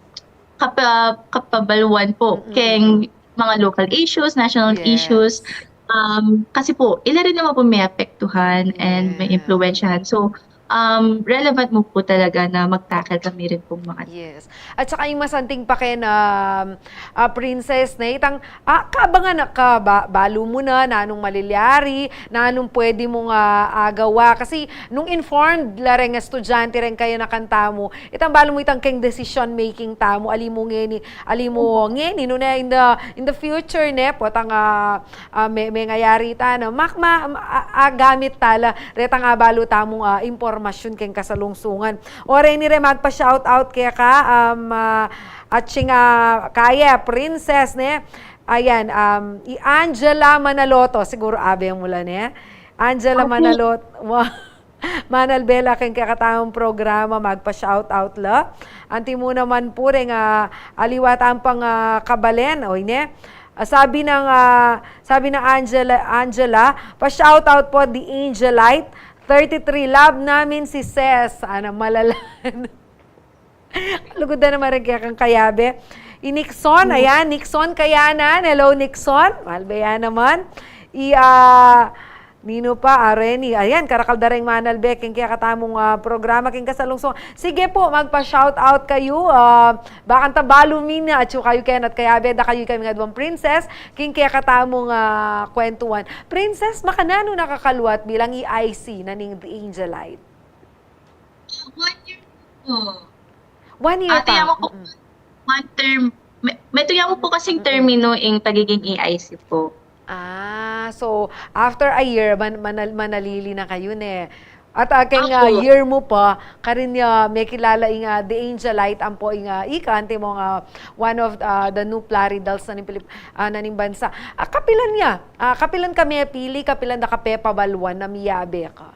kapa-, kapabaluan po keng mga local issues, national issues. Um, kasi po, ila rin naman po may apektuhan and may impluwensyahan. So, um, relevant mo po talaga na mag-tackle kami rin pong mga Yes. At saka yung masanting pa ken, um, ah, Princess, ne, itang, ah, kabangan na ka, ba, balu mu na, nanung malilyari, nanung pwede mung, ah, agawa. Kasi nung informed la reng estudyante reng kayanakan tamu, itang balu mu itang keng decision making tamu, ali mu ngeni, ali mu ngeni, nune in the, in the future, ne, potang, ah, ah, me, mengayari ta na, mak-, ma, ma, a, a, gamit ta la retang abalu tamung, ah, impormasyun keng kasalungsungan. O reni re, magpa-shoutout keka, um, ah, atsing, ah, kaya, Princess, ne? Ayan, um, i Angela Manaloto, siguru abe mu la, ne? Angela Manaloto, wa-, manalbe la keng kekatamung programa, magpa-shoutout la. Anti mu naman pu reng, ah, aliwa tang pang, ah, kabalen, oy, ne? Ah, sabi ng, ah, sabi ng Angela, Angela, "Pa-shoutout po, The Angelite thirty-three. Love namin si Ses." Ana, malalan. Lugud na naman reng kekang kayabe. I Nixon, ayan, Nixon Kayanan. Hello, Nixon. Malbe ya naman. I, ah, ninu pa, a reni. Ayan, karakal da reng manalbe keng kekatamung, ah, programa keng kasalungsungan. Sige po, magpa-shoutout kayu. Ah, bakanta balu mi na, atyu kayu ken at kayabe da kayu, ikaming adwang Princess keng kekatamung, ah, kwentuan. Princess, makananu na ka kaluat bilang E I C na ning The Angelite? One year po. One year Ate, pa. Ako po, one term. May, may tuya mo po kasing termino ing pagiging E I C po. Ah, so after a year, man, manal-, manalili na kayu, ne? At, ah, keng, ah, Opo. Year mu pa, karin ya mekilala ing, ah, The Angelite, ampo ing, ah, ika, anti mo nga, one of, ah, the new Plaridels na ning Pilip-, ah, na ning bansa. Ah, kapilan ya? Ah, kapilan ka mepili, kapilan da ka pepabaluan na miyabe ka?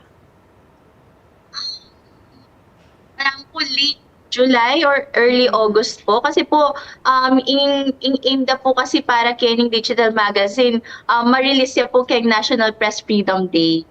Parang po late July or early August po. Kasi po, um, ing, ing aim da po kasi para kening digital magazine, um, ma-release ya po keng National Press Freedom Day.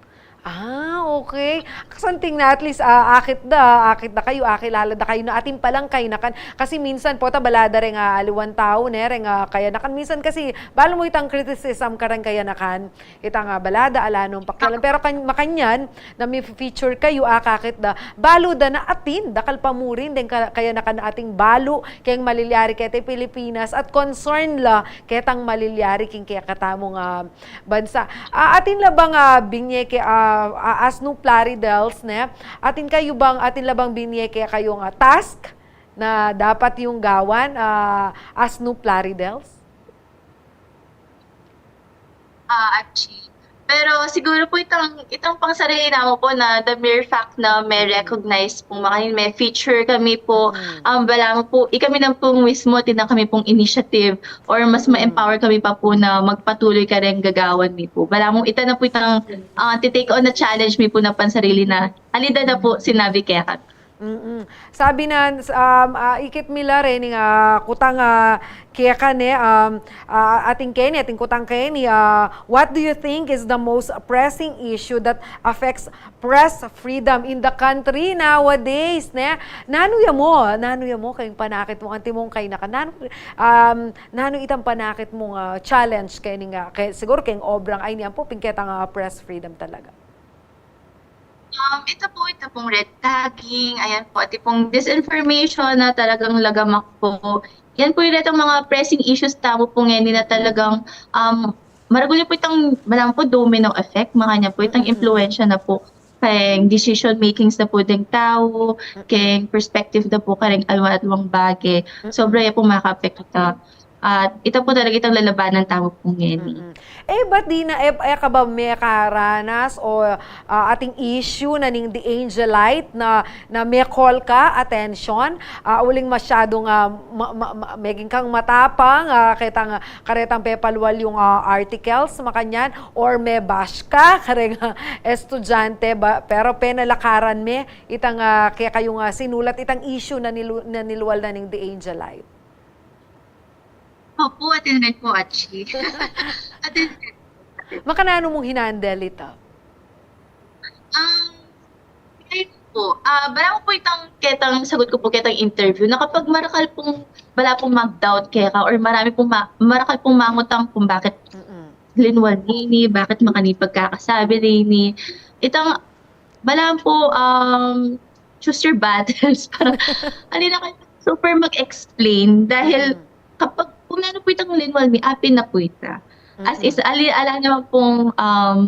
Ah, okay. Kasanting na, at least, ah, akit da, akit da kayu, akilala da kayu na atin palang kayanakan. Kasi minsan po, ta balada reng, ah, aliwang tau, ne, reng, ah, kayanakan. Minsan kasi, balu mu itang criticism kareng kayanakan. Itang, ah, balada, ala nung pakialam. Pero kan-, makanyan, na mi-feature kayu, akakit da, balu da na atin, dakal pa mu rin deng ka-, kayanakan ating balu, keng malilyari keti Pilipinas, at concern la, ketang malilyari king kekatamung, ah, bansa. Ah, atin la bang, ah, binye ke, ah, ah, as New Plaridels, ne? Atin kayu bang, atin la bang binye kekayu nga task na dapat yung gawan, ah, as New Plaridels? Ah, achi. Pero siguro po itang, itang pang sarili namu po na the mere fact na may recognize po, makanin may feature kami po, um, bala mo po, ikami na po mismo, atin na kami pong initiative or mas ma-empower kami pa po na magpatuloy kareng gagawan mi po. Bala mo, ita na po itang, ah, ti-take on na challenge mi po na pansarili na, alida na po, sinabi kaya kami. Mm-mm. Sabi na, um, ah, ikit mi la reni, ah, kutang, ah, keka ne, um, ah, atin keni, atin kutang keni, ah, what do you think is the most pressing issue that affects press freedom in the country nowadays, ne? Nanu ya mu, nanu ya mu keng panakit mu, anti mung kayanakan, nanu, um, nanu itang panakit mung, ah, challenge keni nga, ke-, siguro keng obrang ay niyan po, pin ketang, ah, press freedom talaga. Um, ito po, ito pong red tagging, ayan po, ito pong disinformation na talagang lagamak po. Yan po yung itong mga pressing issues tamu po ngayon na talagang, um, maragul po itong, malang po domino effect, makanya po itong impluwensya na po keng decision makings na po ding tao, keng perspective na po kareng alwa-alwang bage. Sobra ya po makapekto. At ita po talaga itang lalabanan tamu po ngeni. Mm-mm. Eh, ba't di na, eh, eh, ka ba mekaranas o, ah, ating issue na ning The Angelite na, na me-call ka attention? Ah, uling masyadong, ah, ma-, ma-, ma-, meging kang matapang, ah, ketang, karetang pepalwal yung, ah, articles, makanyan, or me-bash ka, kareng, ah, estudyante, ba, pero penalakaran me, itang, ah, kekayung, ah, sinulat, itang issue na nilu-, na nilwal na ning The Angelite. Opo, atin rin po, Achi. Atin rin. Makananu mung hinandel ita? Um, ngayon po, ah, bala po itang ketang sagot ku po ketang interview na kapag marakal pung, bala pong mag-doubt keka or marami pong ma- marakal pong mangutang kung bakit Mm-mm. linwal ini, bakit makanyan pagkakasabi ini. Itang, bala po, um, choose your battles. Parang, ali na kayo super mag-explain dahil Mm. kapag kung ano po itang linwal mi, apin na po ita. As is, Mm-mm. ali, ala naman pong, um,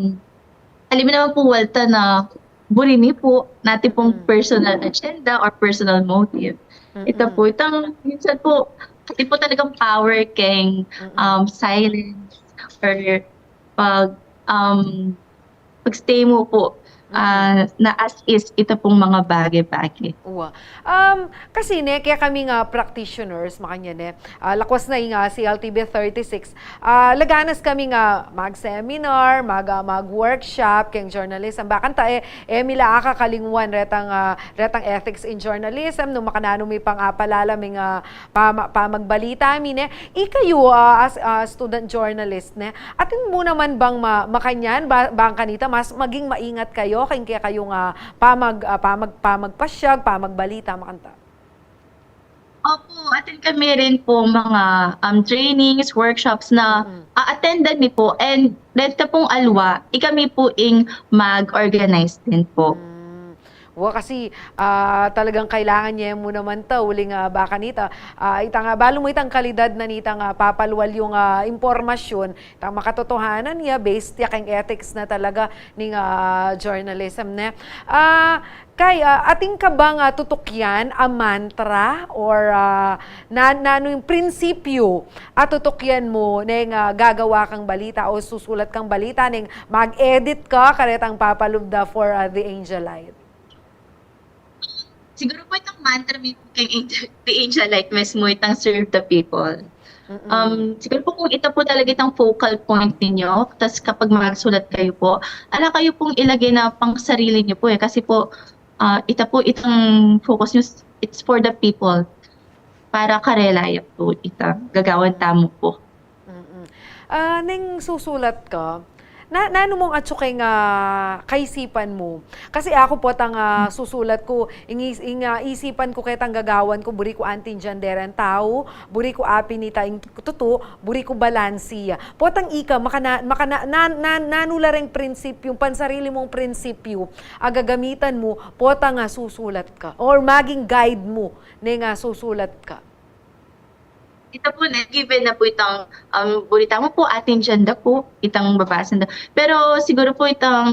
alam naman po walta na buri mi po, nati pong Mm-mm. personal agenda or personal motive. Ita Mm-mm. po, itang, minsan po, kasi po talagang power keng, Mm-mm. um, silence or pag, um, pag-stay mo po, Mm-mm. ah, na as is, ita pong mga bagay-bagay. Uwa. Um, kasi ne, kaya kami nga practitioners, makanyan ne, ah, lakwas na ing, ah, C L T V thirty-six, ah, laganas kami nga mag-seminar, mag, ah, mag-workshop, keng journalism. Bakanta e, e mi la akakalingwan retang, ah, retang ethics in journalism, nung makananu mi pang apalalam ing, ah, pama- pamagbalita mi, ne? Ikayu, ah, as, ah, student journalist, ne? Atin mu naman bang ma- makanyan, ba- bang kanita, mas maging maingat kayo, keng kekayung, ah, pamag, ah, pamag, pamagpasyag, pamagbalita, makanta? Opo, atin kami rin po mga, um, trainings, workshops na Mm. a-attendan mi po. And deta pong alwa, ikami po ing mag-organize din po. Mm. Wa, kasi, ah, talagang kailangan ne mu naman ta, uling, ah, bakanita, ah, itang, ah, balu mu itang kalidad na nitang, ah, papalwal yung, ah, impormasyun, itang makatotohanan ya, based ya keng ethics na talaga ning, ah, journalism, ne? Ah, Kay, ah, atin ka bang, ah, tutukyan a mantra or, ah, na, nanu yung prinsipyu a tutukyan mu neng, ah, gagawa kang balita o susulat kang balita neng mag-edit ka karetang papalub da for, ah, The Angelite? Siguro po itang mantra mi po keng Angel, The Angelite mismo, itang serve the people. Mm-mm. Um, siguro po kung ita po talaga itang focal point ninyo, tas kapag magsulat kayo po, ala kayo pong ilagay na pang sarili nyo po eh. Kasi po, ah, ita po itang focus nyo, it's for the people. Para karela ya po ita, gagawan tamu po. Mm-mm. Ah, neng susulat ka, na, nanu mung atsu keng, ah, kaisipan mu? Kasi aku potang, ah, susulat ku, ing, is- ing, ah, isipan ku ketang gagawan ku, buri ku antindian dereng tau, buri ku apin ita ing tutu, buri ku balansi ya. Potang ika, makana, makana, na, na, nanu la reng prinsipyu, pansarili mung prinsipyu a gagamitan mu, potang, ah, susulat ka, or maging guide mu neng, ah, susulat ka? Ita po na, given na po itang, um, buri tamu po, atindian da po itang babasa da. Pero siguro po itang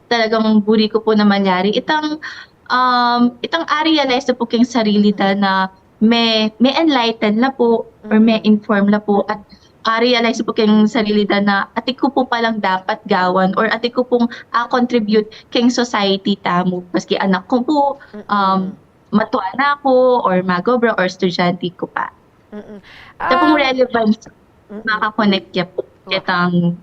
talagang buri ku po na malyari, itang, um, itang a-realize na po keng sarili da na may, may enlighten na po or may Mm. inform na po at a-realize po keng sarili da na atin ku po palang dapat gawan or atin ku pong a-contribute keng society tamu. Maski anak ku po, um, Mm-mm. matua na ku or mag-obra or estudyante ku pa. Mm-mm. Ita pong Ah, relevance, mm-mm. makakonect ya po Wa. Ketang,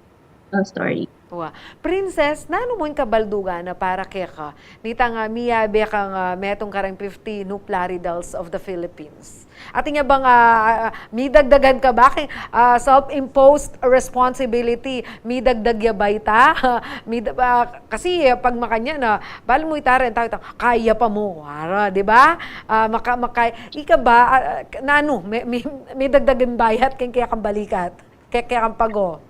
uh, story. Wa. Princess, nanu mu ing kabaldugan na para keka nitang, ah, miyabe kang, ah, metung kareng fifty Nupla Riddles of the Philippines? Atin ya bang, ah, ah, midagdagan ka ba keng, ah, self-imposed responsibility? Midagdag ya ba ita? Mida-, ah, kasi, eh, pag makanyan na, balu mu ita reng tau, ita, kaya pa mu, ara, di ba? Ah, maka-, maka-, ika ba, ah, ah, nanu, mi-, mi-, midagdagan ba yat keng kekang balikat? Ke-, kekang pago?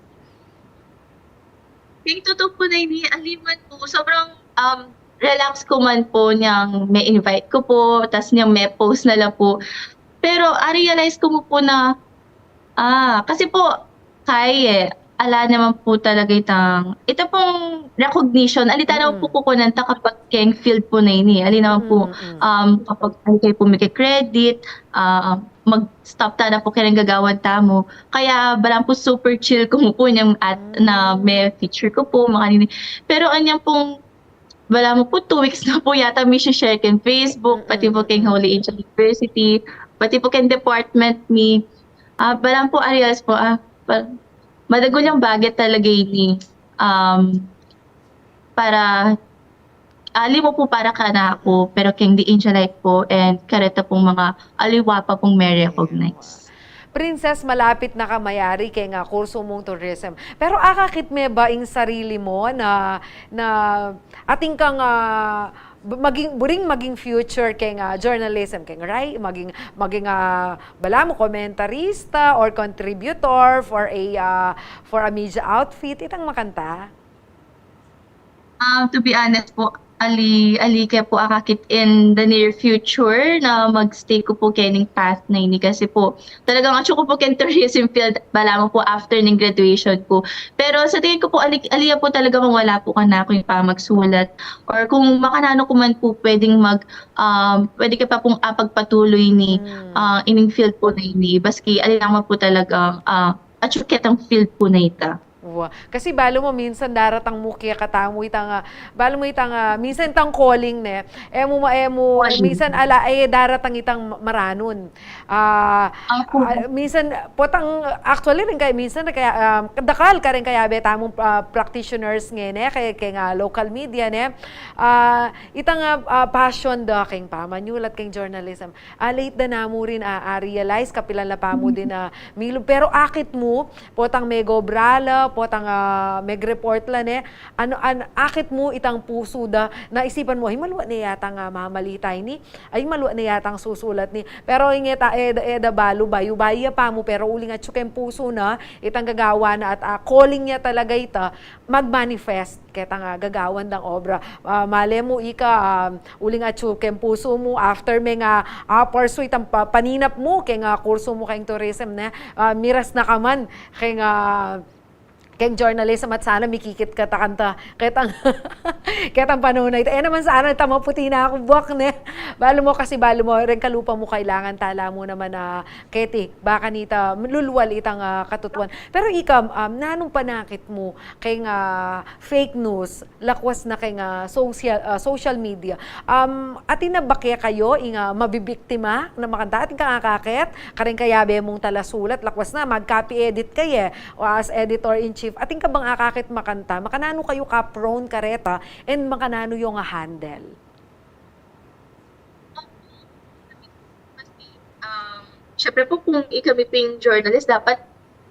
Keng tutu po na ini, aliwa man po, sobrang, um, relax ku man po niyang me-invite ku po, tas niyang me-post na la po. Pero, ah, realize ku mu po na, ah, kasi po, kaya, eh, ala naman po talaga itang, ita pong recognition, ali ta naman po Mm. kukunan ta kapag keng field po na ini. Ali naman po, Mm, mm. um, kapag ali kayu po miki-credit, ah, mag-stop ta na po keng gagawan tamu. Kaya, balamu po super chill ku mu po niyang at, na Mm. me-feature ku po, makanini. Pero, anyan pong, balamu po, two weeks na po yata mi-share keng Facebook, pati po keng Mm, mm, mm. Holy Angel University, pati po keng department mi. Ah, balamu po, a-realize po, ah, pa-, madagul yang bagay talaga ini. Um, para, ah, ali mu po para kanaku, pero keng The Angelite po, and kareta pong mga aliwa pa pong me-recognize. Princess, malapit na ka mayari keng kursu mung tourism. Pero akakit me ba ing sarili mu na, na atin kang, ah, b-, maging, buring maging future keng, ah, journalism, keng, right? Maging, maging, ah, balamu, komentarista or contributor for a, ah, for a media outfit, itang makanta? Um, to be honest po, ali, ali ke po akakit in the near future na mag-stay ku po kening path na ini kasi po, talagang atsu ku po keng tourism field, balamu po after ning graduation ku. Pero sa tingin ku po, ali, ali ya po talaga kung wala po kanaku ing pamagsulat or kung makananu ku man po pwedeng mag, um, pwede ke pa pong apagpatuloy ni, ah, ining field po na ini. Baski ali lang man po talagang, ah, atsu ketang field po na ita. Wa-, kasi balu mu minsan daratang mu kekatamu itang, ah, balu mu itang, ah, minsan itang calling ne, e mu ma-, e mu, minsan ala, e daratang itang ma-, maranun. Ah, ah, minsan, potang, actually, rin kaya, minsan, kaya, um, dakal karin kayabe tamung, ah, practitioners ngeni, kaya, kaya nga local media, ne? Ah, itang, ah, ah, passion da keng pamanyulat, keng journalism. Ah, late da namu rin, ah, ah, realize, kapilan la pa mu din, ah, milub. Pero akit mu, potang megobra la, potang, ah, megreport la, ne? Ano, an-, akit mu itang pusu da, na isipan mu, "Ay, malwa ne yatang, ah, mamalita ini. Ay, malwa ne yatang susulat ini." Pero ing e ta, e da, e da balu, bayu-bayu ya pa mu, pero uling atsu keng pusu na, itang gagawan na at, ah, calling ne talaga ita, mag-manifest ketang, ah, gagawan dang obra. Ah, male mu ika, ah, uling atsu keng pusu mu, after me nga, ah, pursue itang pa-, paninap mu keng, ah, kursu mu keng tourism, ne? Ah, miras na ka man keng, ah, keng journalism at sana mikikit ka ta kanta. Ketang, ketang panahun na ita. E naman sana ita maputi na aku buak, ne? Balu mu kasi, balu mu, reng kalupa mu kailangan tala mu naman na keti, baka nita lulwal itang, ah, katutuan. Pero ika, um, nanung panakit mu keng, ah, fake news, lakwas na keng, ah, social, ah, social media? Um, atin na ba kaya kayu ing, ah, mabibiktima na makanta? Atin kang akakit, karing kayabe mung talasulat, lakwas na, mag-copy edit kaye, o as editor-in-chief, atin ka bang akakit makanta? Makananu kayu ka-prone kareta, and makananu yu nga handle? Um, syempre po, kung ikami ping journalist, dapat,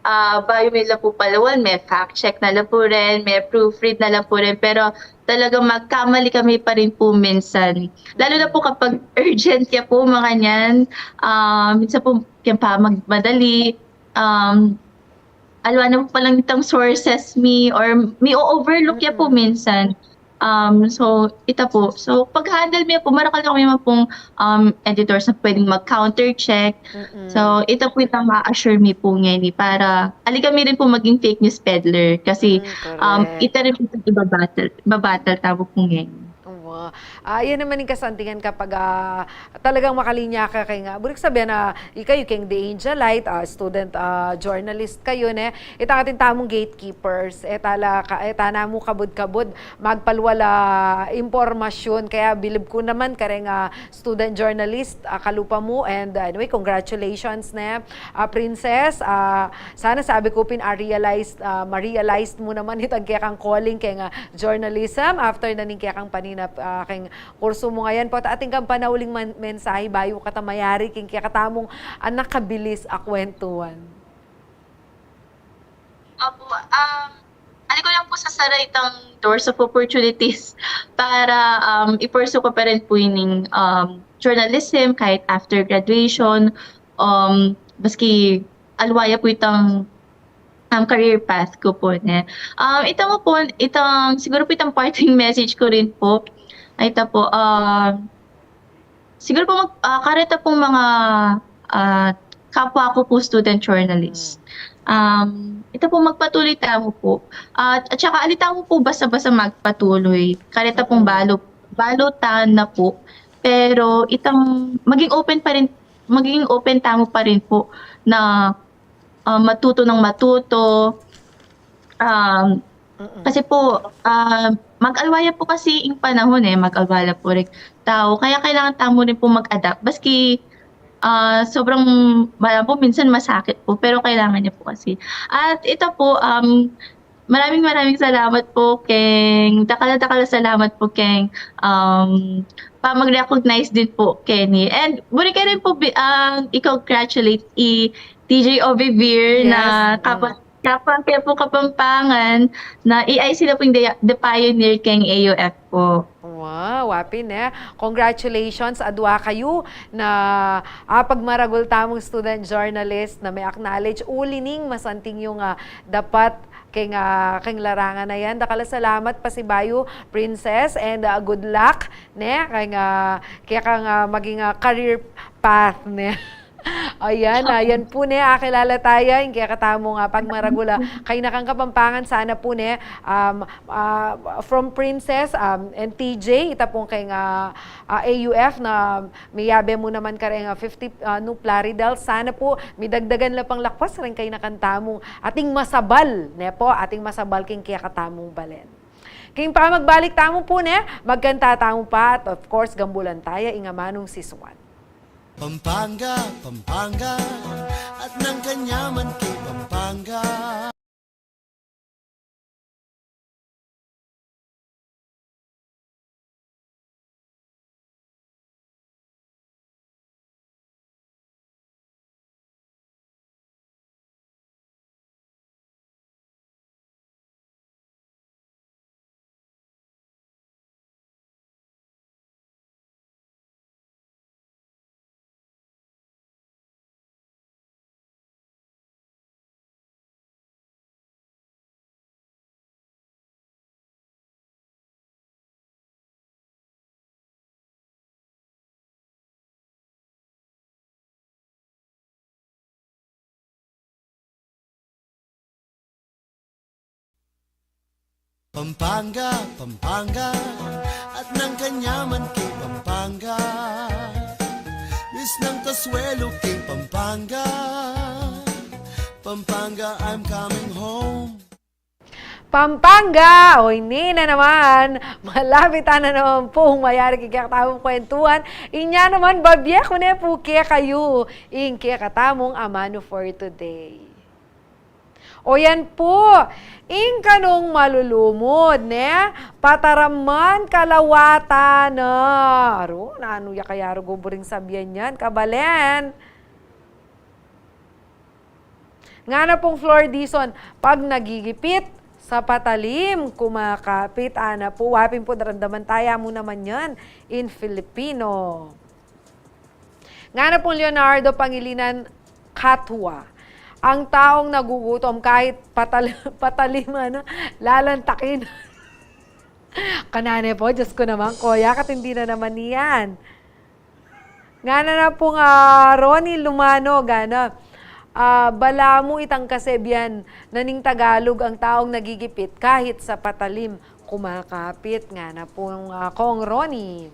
ah, bayu mi la po palwan, may fact check na la po rin, may proofread na la po rin, pero talagang magkamali kami pa rin po minsan. Lalo na po kapag urgent ya po, mga yan, ah, minsan po, yan pa, magmadali, um, aliwa na po palang itang sources mi, or mi o-overlook ya po minsan. Um, so, ita po. So, pag-handle mi po, marakal kami man pong, um, editors na pwedeng mag-counter check. So, ita po itang ma-assure mi po ngeni para ali kami rin po maging fake news peddler. Kasi, um, ita rin po itang ibabattle, ibabattle tamu po ngeni. Wa-, ah, yan naman ing kasantingan kapag, ah, talagang makalinya ka keng, ah, buring sabian na ikayu keng The Angelite, ah, student, ah, journalist kayu, ne? Itang atin tamung gatekeepers, e tala ka, e tana mu kabud-kabud magpalwal a impormasyun. Kaya bilib ku naman kareng, ah, student journalist, ah, kalupa mu, and, ah, anyway, congratulations, ne? Ah, Princess, ah, sana sabi ku pin, ah, realized, ah, ma-realized mu naman itang kekang calling keng, ah, journalism after na ning kekang paninap, ah, keng kursu mu ngayan. Pota atin kang panauling man-, mensahe bayu ka ta mayari keng kekatamung, ah, nakabilis a kwentuan. Opo, um, ali ku lang po sasara itang doors of opportunities para, um, i-pursue ku pa rin po ining, um, journalism kahit after graduation. Um, maski aliwa ya po itang, um, career path ku po, ne? Um, ita mu po, itang, siguro po itang parting message ku rin po, ay, ita po, um, siguro po mag-, ah, kareta pong mga, ah, kapwa ku po student journalist. Um, ita po, magpatuloy tamu po. At, at saka ali tamu po basta-basta magpatuloy. Kareta pong balu, balutan na po. Pero itang maging open pa rin, maging open tamu pa rin po na, ah, matuto nang matuto. Um, kasi po, ah, mag-alwa ya po kasi ing panahun, eh, mag-alwa la po rin tau. Kaya kailangan tamu rin po mag-adapt. Baski, ah, sobrang, wala po, minsan masakit po, pero kailangan niya po kasi. At ito po, um, maraming, maraming salamat po keng, dakal na dakal na salamat po keng, um, pa mag-recognize din po keni. And buri ke rin po bi-, ah, i-congratulate i T J Ovivir Yes, na mm. kapwa, kapwa ke po Kapampangan na i-, ay sila po yung the, the pioneer keng A U F po. Wow, wa pin e. Congratulations, adwa kayu na, ah, pagmaragul tamung student journalist na me-acknowledge uli ning masanting yung, ah, dapat keng, ah, keng larangan a yan. Dakal a salamat, pasibayu, Princess, and, ah, good luck, ne, keng, ah, kekang, ah, maging, ah, career path, ne. Ayan, ayan pu ne, akilala taya ing kekatamung pagmaragul a kayna kang Kapampangan, sana pu ne, um, ah, from Princess, um, and T J, ita pung keng, ah, ah, A U F na miyabe mu naman kareng, ah, fifty, ah, nu, Plaridel. Sana pu midagdagan la pang lakwas reng kayna kang tamung ating masabal, ne po, ating masabal king kekatamung balen. King pamagbalik tamu pu ne, magkanta tamu pa, at of course, gambulan taya ing amanung sisuan. Pampanga, Pampanga, at nang kanyaman king Pampanga. Pampanga, Pampanga, at nang kanyaman king Pampanga. Miss ng Consuelo king Pampanga. Pampanga, I'm coming home. Pampanga! O, ini na naman. Malapit na naman pung mayari king kekatamung kwentuhan. Inya naman, babie ku ne pu kekayu ing kekatamung amanu for today. O yan pu, ing kanung malulumud, ne? Pataraman kalawatan na. Aru, nanu ya kaya rugu buring sabian yan? Kabalen. Ngana pung Flor Dizon, pag nagigipit sa patalim, kumakapit, ana pu, wa pin pu, daramdaman taya mu naman yan in Filipino. Ngana pung Leonardo Pangilinan Katwa, ang taong nagugutom kahit patal-, patalim, ano, lalantakin. Kanane po, Diyos ko naman, koya, katindi na naman iyan. Ngana na pung, ah, Ronnie Lumano, ngana, ah, balamu itang kasebian na ning Tagalog, ang taong nagigipit kahit sa patalim kumakapit. Ngana pung, ah, Kong Ronnie.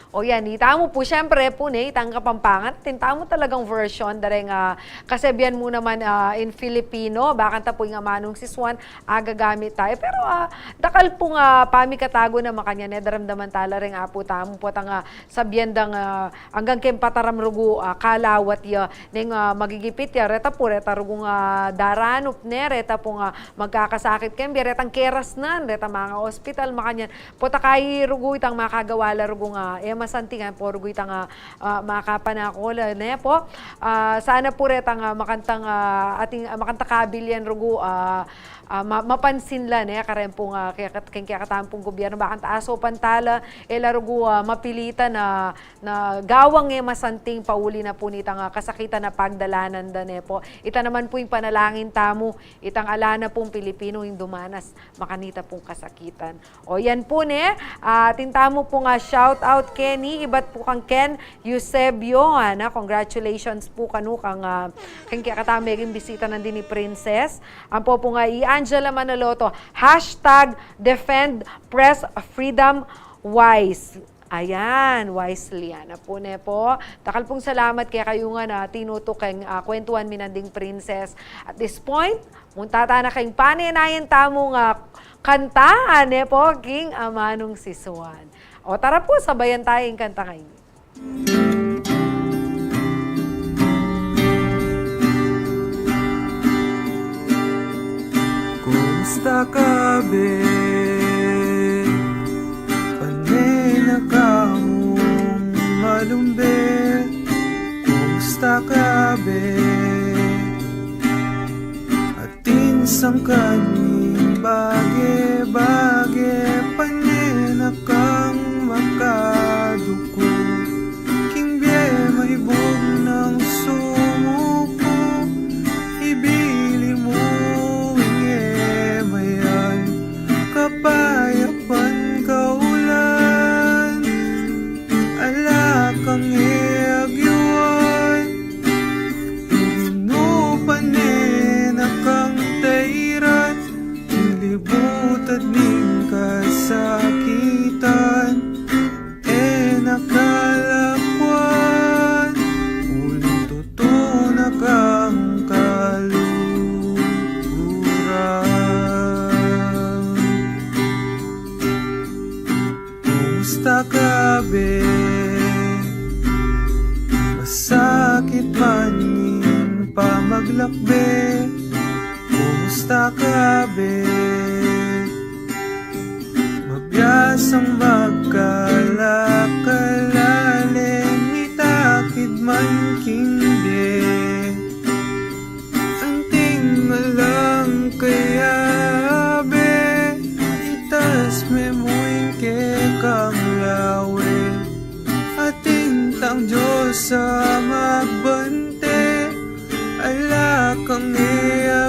O yan, itamu pu, siyempre pu ne, itang Kapampangan, atin tamu talagang version, dareng, ah, kasebian mu naman, ah, in Filipino, bakanta pu ing amanung sisuan, agagamit taya. Pero, ah, dakal pung, ah, pamikatagu na makanyan, e, daramdaman tala reng apu tamu, potang, ah, sabian dang, ah, anggang keng pataram rugu, ah, kalawat ya, neng, ah, magigipit ya, reta pu, reta rugung, ah, daranup ne, reta pung, ah, magkakasakit keng bie, retang kerasnan, reta manga ospital, makanyan. Potang kayi rugu itang makagawa la rugung, ah, e masanting, a, po rugu itang, ah, ah, makapanakul la, ne po. Ah, sana pu retang, ah, makantang, ah, ating, ah, makantang kabilian rugu, ah, ah, ma-, mapansin la, ne, kareng pung, ah, kaya kat-, keng kekatamung gobyernu, bakanta asopan tala, e la rugu, ah, mapilitan na, na gawang e masanting pauli na pu nitang, ah, kasakitan a pagdalanan da, ne po. Ita naman pu ing panalangin tamu, itang ala na pung Pilipinu ing dumanas makanita pung kasakitan. O, yan pu, ne? Ah, atin tamu pung, ah, shout out keni, ibat pu kang Ken Eusebio, ana, congratulations pu kanu kang, ah, keng kekatamung bisita nandin i Princess. Ampo pung, ah, i Angela Manaloto, hashtag defend press freedom wise. Ayan, wisely. Ana pu, ne po. Dakal pung salamat kekayu ngan a tinutuk keng, ah, kwentuhan mi nanding Princess. At this point, munta tana keng panenayan tamung, ah, kanta, ne po, king amanung sisuan. O tara pu, sabayan taya ing kantang ini. Kumusta ka, be? Panay na ka kabe. Atin sangkan ning bage-bage, pane na kang makaduku. King bie maibug nang sumuku, ibili mu ing e mayan, kapayapan kaulan. Ala kang e agyuan, ing Ginu pane na kang tairan, king libutad ning kasakitan, e na kalakuan, uling tutu na kang kaluguran. Kumusta ka, be? Masakit man ing pamaglakbe. Kumusta ka, be? Mabiasang magkalakal, ale, mitakid man king bie. Anting alang kayabe, itas me mu ing kekang lawe. Atin tang Dios a magbante, ala kang e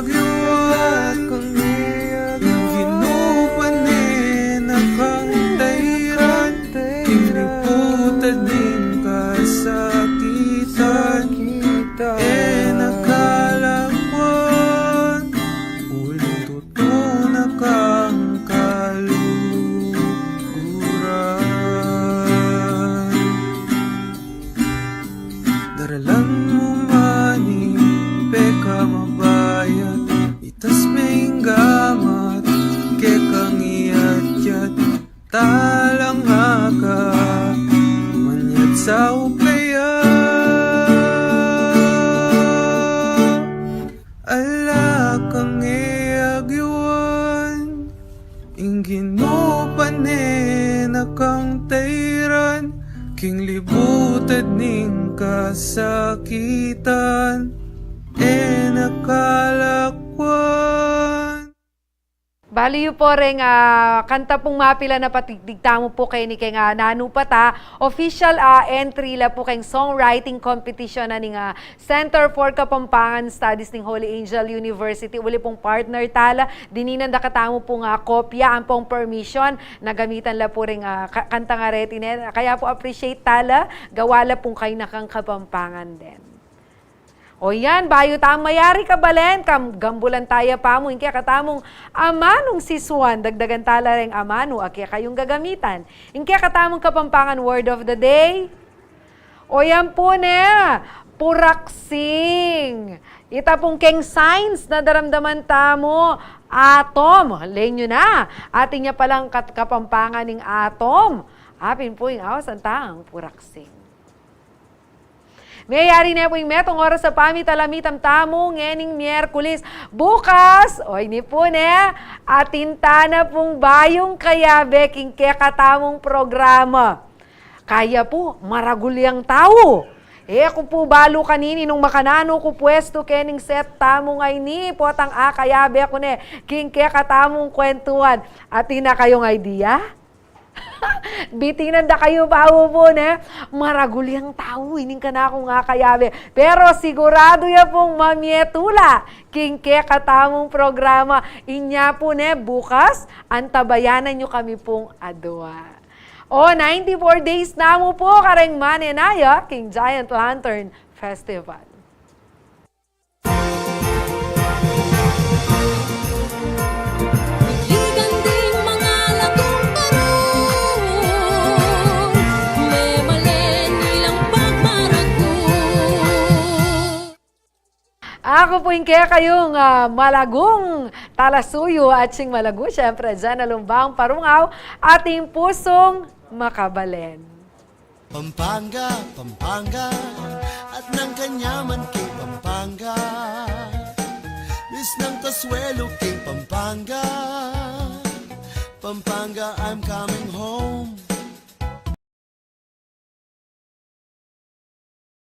agyuan. Ing Ginu pane na kang tairan, king libutad ning kasakitan, e na kalakuan, uling tutu na kang kaluguran. Daralan mu man ing pekamabayat, itas me ing gamat, kekang iyatyat, talang aka manyat sa upaya. Ala kang e agyuan, ing Ginu pane na kang tairan, king libutad ning kasakitan, e na kalakuan. Balu yu pu reng, ah, kanta pung mapilan a patigtig tamu pu keni keng, ah, Nanu Pa Ta, official, ah, entry la pu keng songwriting competition na ning, ah, Center for Kapampangan Studies ning Holy Angel University. Uli pung partner tala, dininan da katamu pung, ah, kopya ampong permission na gamitan la pu reng, ah, ka-, kantang areti ne. Kaya pu appreciate tala, gawa la pung kainakang Kapampangan din. O yan, bayu tamu mayari, kabalen, kam-, gambulan taya pamu ing kekatamung amanung sisuan, dagdagan tala reng amanu a kekayung gagamitan. Ing kekatamung Kapampangan word of the day, o yan pu ne, puraksing. Ita pung keng science na daramdaman tamu, atom. Lenyu na, atin ya palang kat-, Kapampangan ing atom. Apin pu ing ausan tang puraksing. Meyari ne pu ing metung oras a pamitalamitam tamu ngening Miyerkules. Bukas, o ini pu ne, atin tana pung bayung kayabe king kekatamung programa. Kaya pu, maragul yang tau. E ku pu balu kanini nung makananu ku puestu kening set tamu ngeni, potang akayabe ku ne king kekatamung kwentuan. Atin na kayung idea? Bitinan da kayu pa pu ne, maragul yang tau ining kanakung akayabe. Pero siguradu ya pung mamie tula king kekatamung programa. Inya pu ne, bukas, antabayanan yu kami pung adua. O, ninety-four days namu pu kareng manenaya king Giant Lantern Festival. Ligan ding mangalatung tarung, memalen ilang pagmaragu. Aku pu ing kekayung, ah, malagung talasuyu at sing malagu, siyempre, Jan Alumbang Parungaw, ating pusung makabalen. Pampanga, Pampanga, at nang kanyaman king Pampanga. Miss ng kasuelo king Pampanga. Pampanga, I'm coming home.